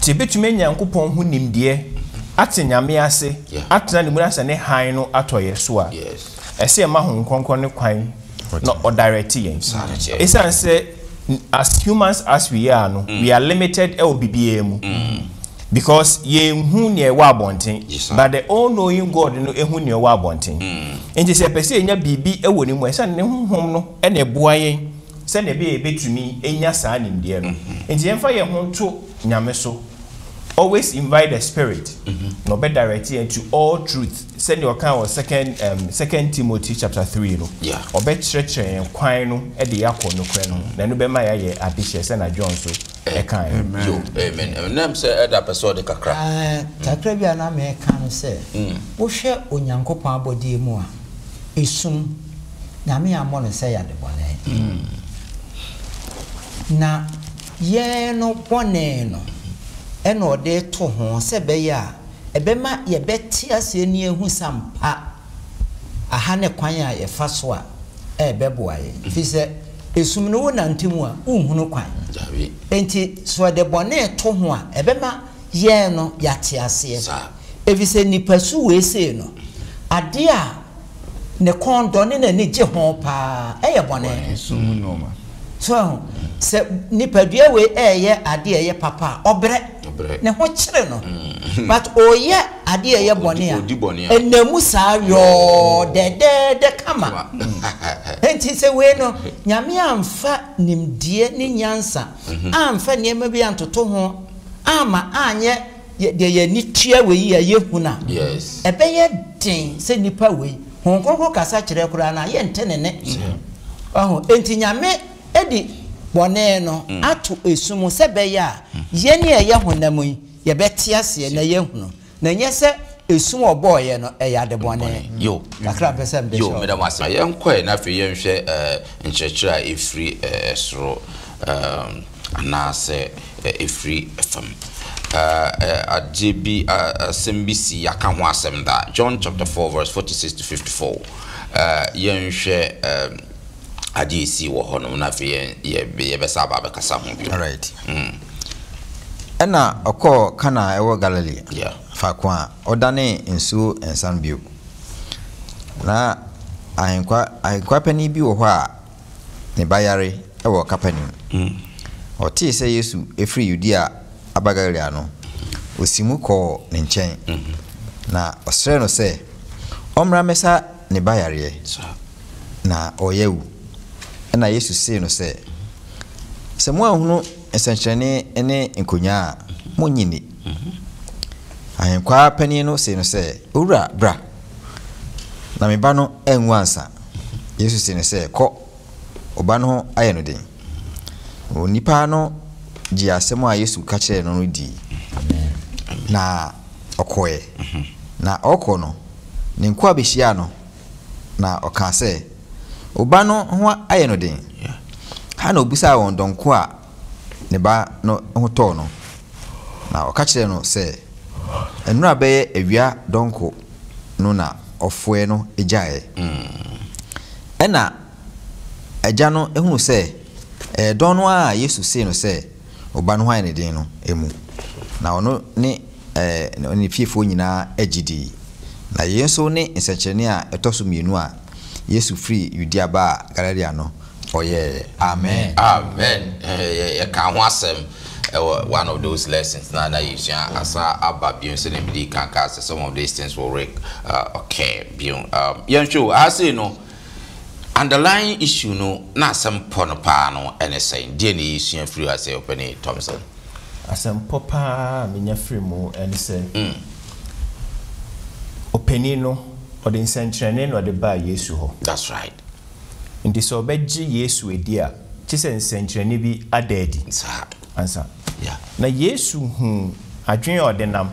S5: Nti yɛbɛtumi anya Nyankopɔn ho nimdeɛ, ate Nyame ase, atena ne mu na sɛ ne hann no atɔ yɛ so a, ɛsɛ yɛma Honhom Kronkron no kwan na ɔdirect yɛn. Ɛsiane sɛ as humans as we are no, we are limited ɛwɔ biribiara mu. Because yɛnhu nea ɛwɔ abɔnten, but the all knowing God no hu nea ɛwɔ abɔnten. Nti sɛ yɛpɛ sɛ yɛnya biribi wɔ ne mu a, ɛsɛ ne Honhom no na ɛboa yɛn sɛnea ɛbɛyɛ yɛbɛtumi anya saa nimdeɛ no. Nti yɛmfa yɛn ho nto Nyame so. Always invite the Spirit na ɔbɛ direct yɛn to all truth sɛnea ɔkaa wɔ second um, second Timothy chapter 3 no. Ɔbɛkyerɛkyerɛ yɛn kwan no de yɛakɔ nokorɛ no ho na ɛno bɛma yɛayɛ adehyeɛ sɛnea John nso ɛkaeɛ no.
S1: Yo, amen. Ɛnam sɛ ɛda pɛ sɛ ɔde kakra.
S3: Kakra bi a na meka no sɛ, wohwɛ Onyankopɔn abɔdeɛ mu a, esum Nyame ammɔ no sɛ yɛ adebɔne. Na yɛn no bɔne no na ɔde reto ho sɛ ɛbɛyɛ a ɛbɛma yɛbɛte aseɛ ne yɛahu sɛ ampa aha ne kwan a yɛfa so a ɛbɛboa yɛn. Ɛfiri sɛ esum no wonante mu a wonhunu kwan. Enti sɛ ɔde bɔne reto ho a ɛbɛma yɛn no yɛate aseɛ. Ɛfiri sɛ nipasu wei sei no adeɛ a ne kɔn dɔ ne n'ani gye ho paa yɛ bɔne. So ahu? Sɛ nipadua wei ɛreyɛ adeɛ a ɛyɛ papa a, ɔbrɛ. Ne ho kyere no. But ɔreyɛ adeɛ a ɛyɛ bɔne a, ɛnam mu saa yɔɔ dɛdɛɛdɛ kama. Enti sɛ wei no, Nyame amfa nimdeɛ ne nyansa amfa nneɛma bi antoto ho amma anyɛ Yɛ deɛ yɛn ani tua wei yi a yɛhu no a, ɛbɛyɛ den sɛ nipa wei, Honhom Kronkron kasa kyerɛ koraa no a, yɛnte ne nne. Wahu? Enti Nyame de bɔne no ato esu mu sɛ ɛbɛyɛ a yɛn a yɛyɛ honam yi, yɛbɛte aseɛ na yɛahunu. Na ɛnyɛ sɛ esu a ɔbɔeɛ no, ɛyɛ ade bɔne.
S1: Yo.
S3: Kakra a mpɛ sɛ mede
S1: Yo,
S3: hyɛ
S1: meda mo ase. Yɛnkɔ ɛ na afei yɛnhwɛ nkyerɛkyerɛ a ɛfiri soro. Anaasɛ ɛfiri fam. Adeɛ bi, asɛm bi si, yɛaka ho asɛm da. John chapter 4 verse 46 to 54. Yɛnhwɛ adeɛ ɛsii wɔ hɔ nom na afei yɛbɛsa aba abɛkasa ho bio.
S4: Alright. Ɛnna ɔkɔɔ Kana a ɛwɔ Galilee, faako a ɔdanee nsuo nsa no bio. Na ahenkwa ahenkwa panin bi wɔ hɔ a ne ba yare wɔ Kapernaum. Ɔtee sɛ Yesu firi Yudea aba Galilea no, ɔsii mu kɔɔ ne nkyɛn, na ɔsrɛɛ no sɛ ɔmmra mmɛsa ne ba yareɛ, na ɔreyɛ awu. Ɛnna Yesu see no sɛ, Sɛ moanhunu nsɛnkyerɛnne ne nkonyaa a, morennye nni. Ahenkwaa panin no see no sɛ, Owura, bra, na me ba no anwu ansa. Yesu see no sɛ, Kɔ, wo ba no ho ayɛ no den. Onipa no gyee asɛm a Yesu ka kyerɛɛ no no dii, na ɔkɔeɛ. Na ɔrekɔ no, ne nkoa bɛhyiaa no, na ɔkaa sɛ, Wo ba no ho ayɛ no den. Ha na ɔbisaa wɔn dɔn ko a ne ba no ho tɔɔ no, na ɔka kyerɛɛ no sɛ, Nnora bɛyɛ awia dɔnko no na ɔfoɛ no gyaeɛ. Ɛnna agya no hunuu sɛ ɛyɛ dɔn no ara a Yesu see no sɛ, Wo ba no ho ayɛ no den no mu, na ɔno ne ne fiefoɔ nyinaa gye dii. Na yei nso ne nsɛnkyerɛnne a ɛtɔ so mmienu a Yesu firii Yudea baa Galilea no ɔyɛeɛ. Amen.
S1: Amen. Yɛkaa ho asɛm wɔ one of those lessons na na yɛsua asa aba bio sɛdeɛ medii kan kaa sɛ some of these things will re occur bio. Yɛnhwɛ o, aha sei no underlying issue no na asɛm pɔ no paa no ɛne sɛn? Deɛ na yɛsua firi ha sɛ Ɔpɛni Thompson?
S5: Asɛmpɔ paa a menya firi mu ne sɛ, ɔpanin no, ɔde nsɛnkyerɛnne na ɔde baa Yesu hɔ.
S1: That's right.
S5: Enti sɛ ɔbɛgye Yesu adi a, gye sɛ nsɛnkyerɛnne bi ada adi ansa. Na Yesu hu adwene a ɔde nam,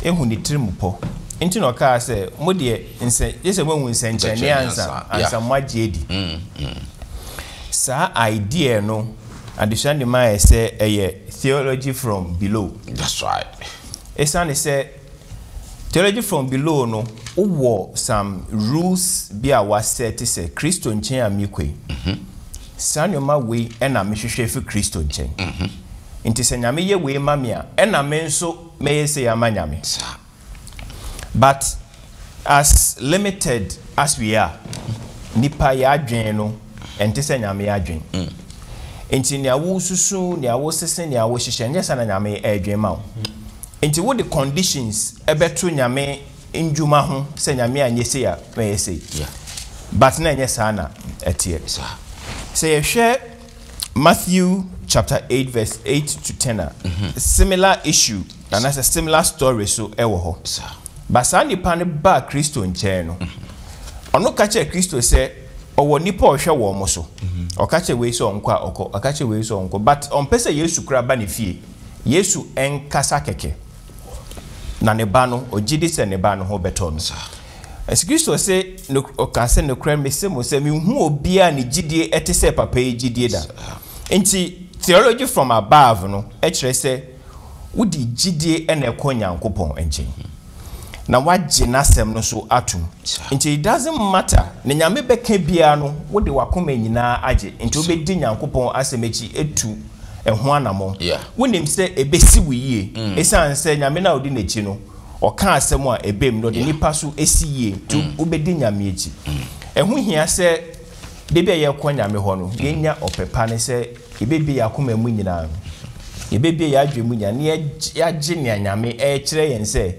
S5: hu ne tirimupɔ. Nti na ɔkaa sɛ, Mo deɛ, nsɛ, gye sɛ moahu nsɛnkyerɛnneɛ ansa, ansa moagye adi. Saa idea no, adesua no de ma yɛ sɛ ɛyɛ theology from below.
S1: That's right.
S5: Esiane sɛ theology from below no, wowɔ some rules bi a wɔasɛte sɛ Kristo nkyɛn a merekɔ yi, saa nneɛma wei na mehwehwɛ afi Kristo nkyɛn. Nti sɛ Nyame yɛ wei ma me a, ɛna me nso mɛyɛ sei ama Nyame.
S1: Saa.
S5: But as limited as we are, nnipa yɛn adwene no ɛnte sɛ Nyame adwene. Nti nea wosusu, nea wosese, nea wohyehyɛ, ɛnyɛ saa na Nyame ɛredwen ma wo. Nti wode conditions ɛbɛto Nyame ndwuma ho sɛ Nyame anyɛ sei a mɛyɛ sei. But na ɛnyɛ saa na ɛteɛ. Sɛ yɛhwɛ Matthew chapter 8 verse 8 to 10 a, similar issue anaasɛ similar story so wɔ hɔ. But saa nipa no baa Kristo nkyɛn no, ɔno ka kyerɛɛ Kristo sɛ ɔwɔ nnipa a ɔhwɛ wɔn so. Ɔka kyerɛ wei sɛ ɔnkɔ a ɔkɔ, ɔka kyerɛ wei sɛ ɔnkɔ. But ɔmpɛ sɛ Yesu koraa ba ne fie. Yesu nkasa kɛkɛ. Na ne ba no, ɔgye di sɛ ne ba no ho bɛtɔ no. Nso Kristo se, ɔkaa sɛ, Nokorɛ mese mo sɛ, menhuu obiara a ne gyidie te sɛ papa yi gyidie da. Nti theology from above no kyerɛ sɛ wode gyidie na ɛkɔ Nyankopɔn nkyɛn, na woagye N'asɛm no so atom. Nti it doesn't matter nea Nyame bɛka biara no, wode w'akoma nyinaa agye. Nti wobɛdi Nyankopɔn asɛm akyi atu ɛho anamɔn. Wonim sɛ ɛbɛsi wo yie, ɛsiane sɛ Nyame no a wodi N'akyi no, Ɔka asɛm a ɛbam na ɔde nnipa so si yie nti wobɛdi Nyame akyi. Ɛho hia sɛ da bi a yɛrekɔ Nyame hɔ no, yɛnya ɔpɛ pa ne sɛ yɛbɛbue yɛn akoma mu nyinaa, yɛbɛbue yɛn adwene mu nyinaa na yɛagye nea Nyame ɛrekyerɛ yɛn sɛ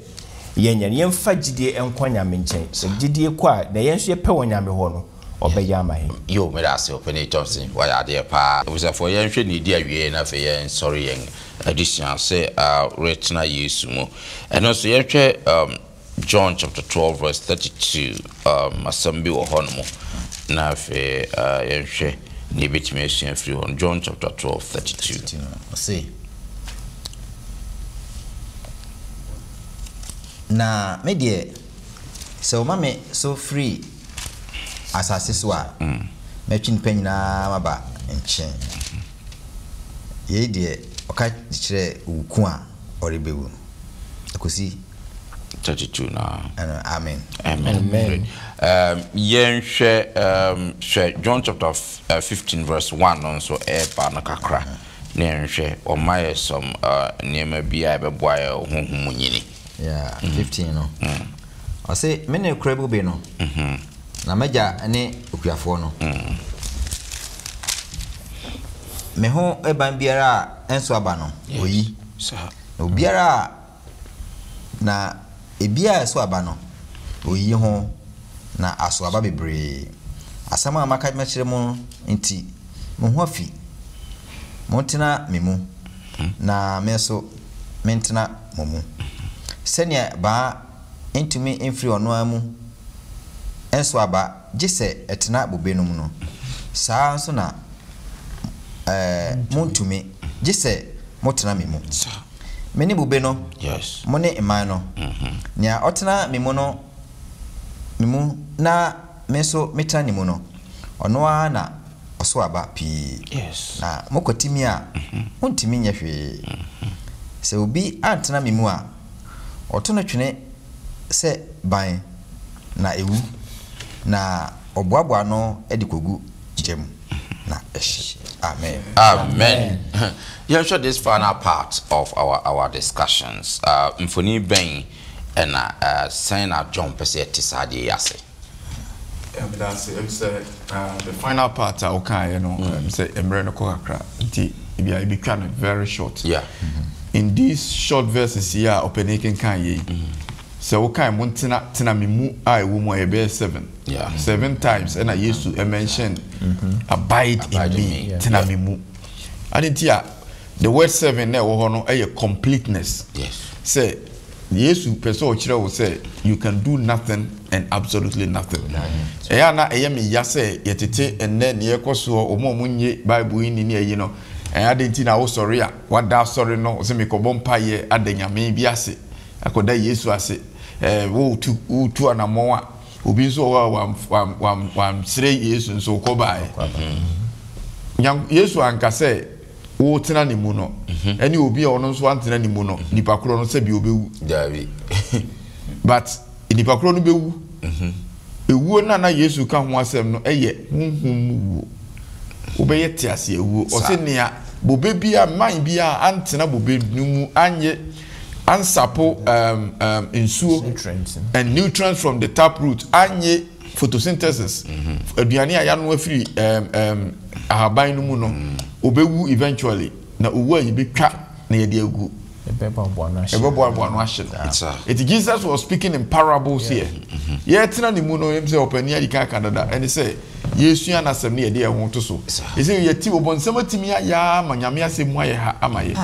S5: yɛnyɛ no. Yɛmfa gyidie nkɔ Nyame nkyɛn. Sɛ gyidie kɔ a, nea yɛn nso yɛpɛ wɔ Nyame hɔ no, ɔbɛyɛ ama yɛn.
S1: Yoo meda ase Ɔpanin Thompson wayɛ adeɛ paa. Abusuafoɔ yɛnhwɛ nea ɛdi awieɛ na afei yɛnsɔre yɛn adesua sɛ retena Yesu mu. Ɛno nso yɛnhwɛ um, John chapter 12 verse 32 um, asɛm bi wɔ hɔ nom na afei uh, yɛnhwɛ nea yɛbɛtumi asua afiri hɔ no. John chapter 12 32.
S4: Ɔse, Na me deɛ, sɛ wɔma me so firi asase so a, mɛtwe nnipa nyinaa maba nkyɛn. Yei deɛ, ɔka de kyerɛɛ owu ko a ɔrebɛwu no. Ɛkɔsi.
S1: 32 na.
S4: Ɛno, amen.
S1: Amen. Amen. Um, yɛnhwɛ um, hwɛ John chapter 15 verse 1 no nso ɛreba no kakra na yɛnhwɛ ɔma yɛ some uh, nneɛma bi a ɛbɛboa yɛ honhom mu nyini.
S4: Yeah, 15 no. Ɔse, me ne nokorɛ bobe no, na m'agya ne okuafoɔ no. Me ho ban biara a ɛnso aba no, ɔyi. Na obiara a, na ebiara a ɛso aba no, ɔyi ho, na aso aba bebree. Asɛm a maka makyerɛ mo no nti, mo ho afi. Montena me mu, na me nso mentena mo mu. Sɛnea baa ntumi mfiri ɔno ara mu nso aba gye sɛ ɛtena bobe no mu no, saa ara nso na montumi, gye sɛ motena me mu. Mene bobe no, mone mman no. Nea ɔtena me mu no me mu na me nso metena ne mu no, ɔno ara na ɔsow aba pii. Na mokwati me a, montumi nyɛ hwee. Sɛ obi antena me mu a, wɔto no twene sɛ ban, na ewu, na wɔboaboa ano de kogu gya mu, na ɛhye. Amen.
S1: Amen. Yɛnhwɛ this final part of our our discussions. Uh, mfoni bɛn ɛna uh, sɛn na John pɛ sɛ yɛte saa adeɛ yi ase?
S2: Meda ase. Ɛm sɛ the final part a wokaeɛ no, ɛm sɛ mmerɛ no kɔ kakra nti ebia yɛbɛtwa no very short.
S1: Yeah.
S2: In these short verses yi a ɔpanin kenkan yɛ yi, sɛ wokae montena tena me mu a ɛwɔ mu a yɛbɛyɛ seven.
S1: Yeah.
S2: Seven times ɛna Yesu mention abide in me, tena me mu. Ade nti a the word seven na ɛwɔ hɔ no ɛyɛ completeness.
S1: Yes.
S2: Sɛ Yesu pɛ sɛ ɔkyerɛ wo sɛ you can do nothing and absolutely nothing. Ɛyɛ a na ɛyɛ me ya sɛ yɛtete ɛnnɛ nea ɛkɔ soɔ, wɔn a wɔnnye Bible yi nni ne ayi no, ɛɛ adɛn nti na wosɔre a wada asɔre no sɛ mekɔbɔ mpaeɛ ada Nyame bi ase, akɔda Yesu ase. ɛɛ wotu wotu anammɔn a obi nso wɔ hɔ a wam wam wamsrɛ Yesu nso ɔkɔ baeɛ. Nyan Yesu anka sɛ wotena ne mu no ɛne obi a ɔno nso antena ne mu no nipa korɔ no sɛbi ɔbɛwu.
S1: Daabi.
S2: But nipa korɔ no bɛwu. Ewuo no a na Yesu ka ho asɛm no yɛ honhom mu wuo. Wobɛyɛ tease awuo. Ɔse nea bobe biara, mman biara antena bobe no mu anye ansapo um, um, nsuo and nutrients from the tap root anye photosynthesis aduane a yɛano afiri um, um, ahaban no mu no, obewu eventually na owu a yɛbɛtwa na yɛde agu.
S5: Ɛbɛboaboa ano ahye.
S2: Ɛbɛboaboa ano ahye no. Eti Jesus was speaking in parables here. Yɛtena ne mu no, yɛm sɛ ɔpanin adi kan aka dada, ɛne sɛ yɛsua n'asɛm ne yɛde yɛn ho to so. Ɛsɛ yɛti ɔbɔnsam atumi ayɛ ama Nyame asɛm mu ayɛ ha ama yɛ.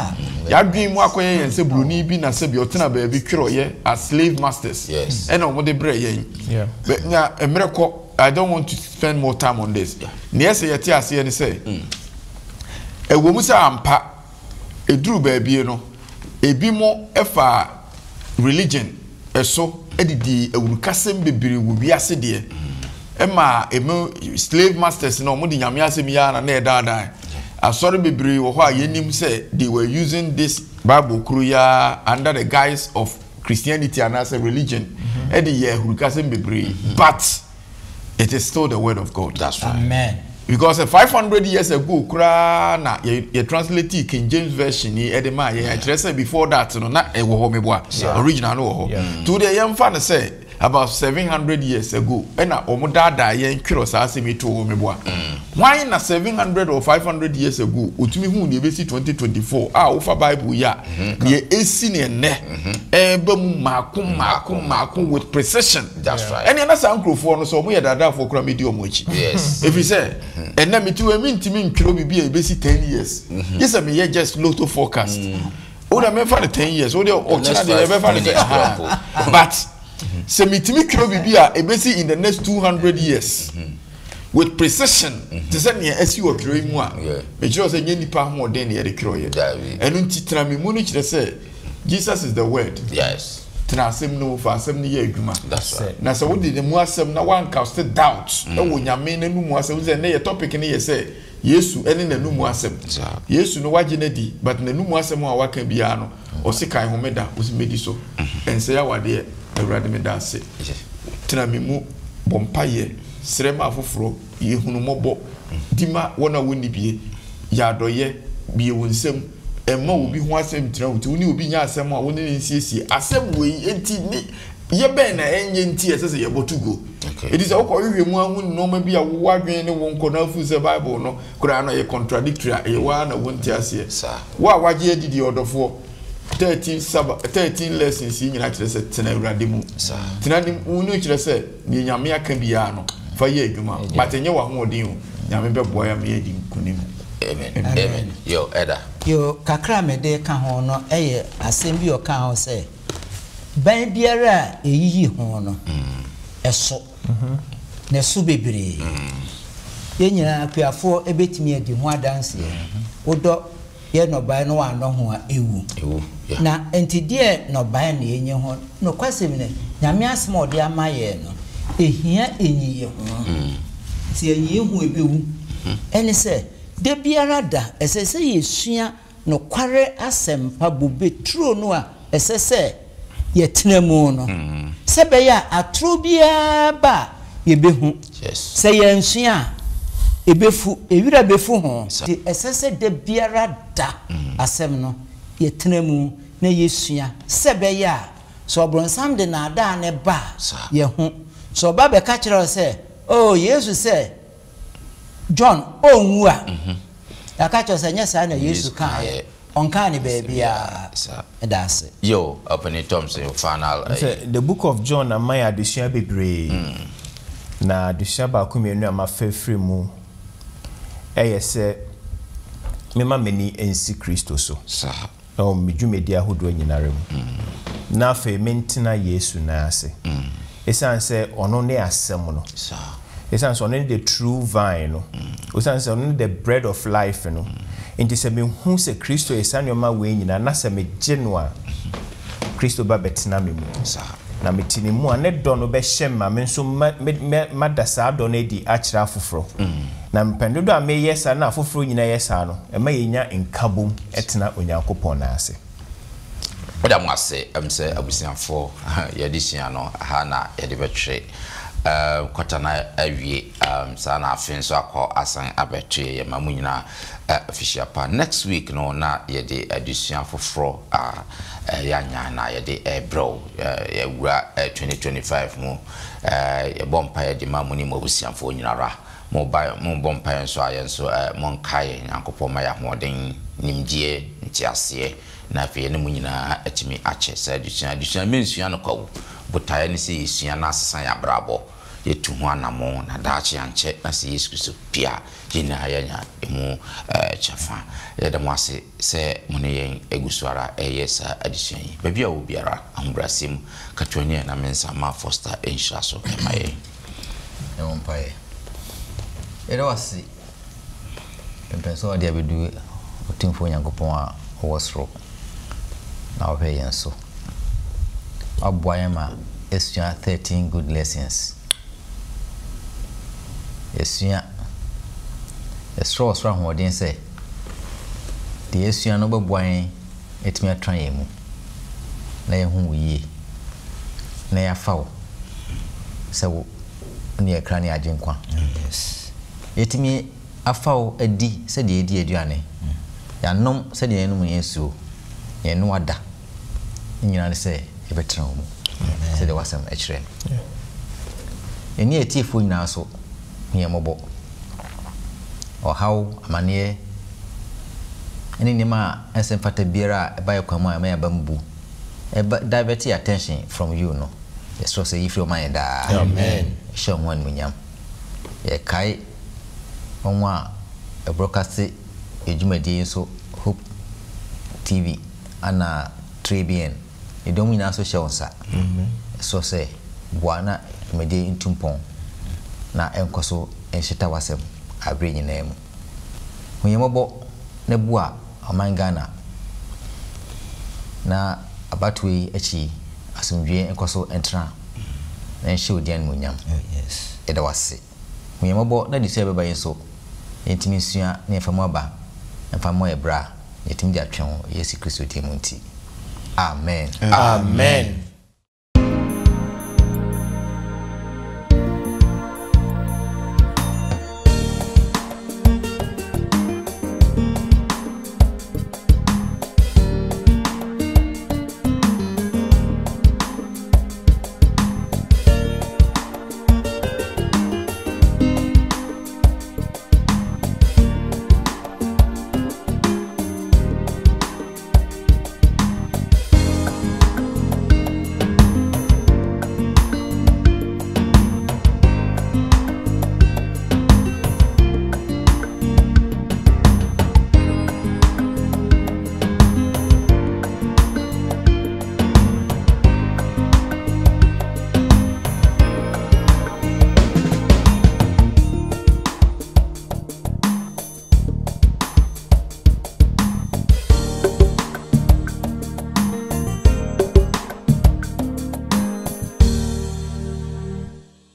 S2: Yɛadwene mu akɔyɛ yɛn sɛ buroni bi na sɛbi ɔtena baabi twerɛeɛ as slave masters ɛna wɔde brɛ yɛn. Na mmerɛ kɔ, I don't want to spend more time on this. Nea ɛsɛ yɛte aseɛ ne sɛ, ɛwɔ mu sɛ ampa Ɛduruu baabi no, ebinom faa religion so de dii awurukasɛm bebree wɔ wiase deɛ. Ɛmaa emu slave masters no, wɔde Nyame asɛm yi ara na na ɛdaadaa. Asɔre bebree wɔ hɔ a yɛnim sɛ they were using this Bible koro yi ara under the guise of Christianity anaasɛ religion de yɛɛ ahurukasɛm bebree. But it is still the word of God.
S1: That's right.
S3: Amen.
S2: Because 500 years ago koraa na yɛ yɛ translate King James version yi ɛde maa yɛn ɛkyerɛ sɛ before that no na ɛwɔ hɔ meboa original no wɔ hɔ. To deɛ yɛmfa no sɛ about 700 years ago ɛna wɔn daadaa yɛn twerɛ saa asɛm yi to hɔ meboa. Hwan na 700 or 500 years ago otumi hu deɛ ebesi 2024 a wofa Bible yi a deɛ esi ne ɛnɛ ɛreba mu mmaako mmaako mmaako with precision.
S1: That's right.
S2: Ɛnneɛ na saa nkurɔfoɔ no sɛ wɔn yɛ daadaafoɔ koraa medi wɔn akyi.
S1: Yes.
S2: Ɛfiri sɛ ɛnɛ mete hɔ yi mentumi ntwerɛ biribi a ɛbɛsi 10 years. Gye sɛ meyɛ just lotto forecast. Wo deɛ memfa no 10 years, wo deɛ ɔkyena deɛ yɛbɛfa no sɛ aha. But sɛ metumi twerɛ biribi a ɛbɛsi in the next 200 years with precision te sɛ nea asi wɔ twerɛ yi mu a, mekyerɛ sɛ nyɛ nipa ahoɔden na yɛde twerɛeɛ. Ɛno nti tena me mu no kyerɛ sɛ Jesus is the word.
S1: Yes.
S2: Tena asɛm no mu, fa asɛm no yɛ adwuma.
S1: That's right.
S2: Na sɛ wode ne mu asɛm na woancast doubt wɔ Nyame n'anomu asɛm, sɛ ɛnɛ yɛ topic no yɛ sɛ Yesu ne n'anomu asɛm. Yesu no wagye no adi, but n'anomu asɛm a waka biara no, ɔse kae homeda, ɔse mɛdi so. Ɛnsɛe awadeɛ, Awurade meda ase. Tena me mu, bɔ mpaeɛ, srɛ ma afoforɔ, yɛ hunumɔbɔ, di ma wɔn a wɔnni bie, yɛ adɔeɛ, bue wo nsam. Mma obi ho asɛm ntra wo ti. Wo ne obi nya asɛm a, wo ne no nsiesie. Asɛm wei nti ne yɛ bɛn na ɛnyɛ nti a ɛsɛ sɛ yɛbɔ to guo? Enti sɛ wokɔhwehwɛ mu ahu nneɛma bi a wo adwene ne wo nkɔ na afu sɛ Bible no koraa no ɛyɛ contradictory a, ɛyɛ wo ara na wonte aseɛ. Wo a woagye adi deɛ ɔdɔfoɔ, 13 Saba, 13 lessons yi nyinaa kyerɛ sɛ tena Awurade mu. Tena ne mu no kyerɛ sɛ Deɛ Nyame aka biara no, fa yɛ adwuma, but ɛnyɛ w'ahoɔden o, Nyame bɛboa yɛn ama yɛadi nkunim.
S1: Amen amen yo ɛda.
S3: Yo, kakra a mede reka ho no yɛ asɛm bi a ɔkaa ho sɛ, Ban biara a eyiyi ho no, ɛso, na ɛso bebree. Yɛn nyinaa, akuafoɔ bɛtumi adi ho adanseɛ. Wodɔ yɛ nnɔbae no wɔannɔ ho a, ewu.
S1: Ewu, yeah.
S3: Na ntsi deɛ nnɔbae na yenyi ho? Nokwasɛm ni, Nyame asɛm a ɔde ama yɛn no, ehia enyiyiho. Sɛ yɛannyiyi ho a, ebewu. Ɛne sɛ, da biara da, ɛsɛ sɛ yesua nokware asɛmpa bobe turo no a ɛsɛ sɛ yɛtena mu no, sɛ ɛbɛyɛ a atoro biara ba a, yebehu. Sɛ yɛansua a, ebefu, wira befu ho. Enti ɛsɛ sɛ da biara da asɛm no yɛtena mu na yesua, sɛ ɛbɛyɛ a sɛ Ɔbronsam de nnaadaa no ba a, yɛahu. Sɛ ɔba bɛka kyerɛ wo sɛ, Oh, Yesu sɛ John onwu a, yɛaka kyerɛ wo sɛ ɛnyɛ saa na Yesu kaeɛ. Ɔnkaa no baabiara. Meda ase.
S1: Yo, Ɔpanin Thompson, final
S5: Wohu sɛ, The Book of John ama yɛn adesua bebree, na adesua baako mmienu a mafa afiri mu yɛ sɛ memma m'ani nsi Kristo so wɔ me dwumadi ahodoɔ nyinara mu, na afei mentena Yesu nan ase. Esiane sɛ ɔno ne Asɛm no, esiane sɛ ɔno ne the true vine no, esiane sɛ ɔno ne the bread of life no, nti sɛ mehu sɛ Kristo yɛ saa nneɛma wei nyinaa na sɛ megye no a, Kristo ba bɛtena me mu. Na mete ne mu a, ne dɔ no bɛhyɛ me ma me nso mada saa dɔ no adi akyerɛ afoforɔ. Na mpɛn dodoɔ a meyɛ saa na afoforɔ nyinaa yɛ saa no, ɛma yɛnya nkabom tena Onyankopɔn nan ase.
S1: Meda mo ase ɛm sɛ abusuafoɔ yɛn adesua no ha na yɛde bɛtwere quarter no awie saa na afe nso akɔ asan abɛto yɛ yɛma mo nyinaa afihyia pa. Next week no na yɛde adesua foforɔ a yɛanya na yɛde rebrɛ wo. Yɛawura 2025 mu yɛbɔ mpaeɛ de ma mo ne mo abusuafoɔ nyinara. Mo ba mo bɔ mpaeɛ nso a yɛn nso mo nkae Nyankopɔn ma yɛ ahoɔden, nimdeɛ, nteaseɛ na afei yɛne mo nyinaa atumi akyɛ saa adesua. Adesua mensua no kwa o, botaeɛ ne sɛ yɛsua na asesa yɛn abrabɔ, yɛtu ho anamon na daakye ankyɛ na sɛ Yesu Kristo pue a yɛn nyinaa yɛanya ɛmu kyɛfa. Yɛda mo ase sɛ mo ne yɛn gu so ara reyɛ saa adesua yi. Baabi a wɔ biara, ahobrɛaseɛ mu, ka to ani na me nsa ma Foster nhyira so ma yɛn.
S4: Yɛmmɔ mpaeɛ. Yɛda wo ase mpɛn sɛ wode abɛdu Otumfoɔ Nyankopɔn a ɔwɔ soro na ɔhwɛ yɛn so. Waboa yɛn ma yɛasua 13 good lessons. Yɛasua, yɛsrɛ ɔsoro ahoɔden sɛ deɛ yɛasua no bɛboa yɛn atumi atra yɛn mu na yɛahu wo yie na yɛafa wo sɛ wo ne yɛn kra ne yɛn agyenkwa. Yɛatumi afa wo adi sɛdeɛ yɛdi aduane, yɛanom sɛdeɛ yɛnom yɛn nsuo, yɛne wo ada. Ne nyinaa ne sɛ yɛbɛtena wo mu sɛdeɛ w'asɛm kyerɛ no. Yɛne atiefoɔ nyinaa nso, hu yɛn mmɔbɔ. Ɔhaw, amaneɛ, ne nneɛma a ɛnsɛ mfata biara a ɛba yɛn kwan mu a ɛma yɛn aba mu bu, ɛba divert yɛn attention from you no, yɛsrɛ wo sɛ yi firi hɔ ma yɛn daa.
S2: Amen.
S4: Hyɛ wo ho animuonyam. Yɛkae wɔn a ɛbrɔkaste yɛn dwumadie yi nso, Hope TV ana Trebian, yɛde wɔn nyinaa nso hyɛ wo nsa. Yɛsrɛ sɛ boa na dwumadie yi ntu mpɔn na ɛnkɔ so nhyeta w'asɛm aberɛ nyinaa mu. Hu yɛn mmɔbɔ na boa ɔman Ghana na abatoɔ yi akyi yi asomdwoeɛ nkɔ so ntena na nhyɛ wo din animuonyam. Yɛda wo ase. Hu yɛn mmɔbɔ na adesua a ɛbɛba yi nso yɛntumi nsua na yɛmfa mu aba mfa mmɔ yɛn bra na yɛatumi de atwe wo Yesu Kristo din mu nti. Amen.
S2: Amen.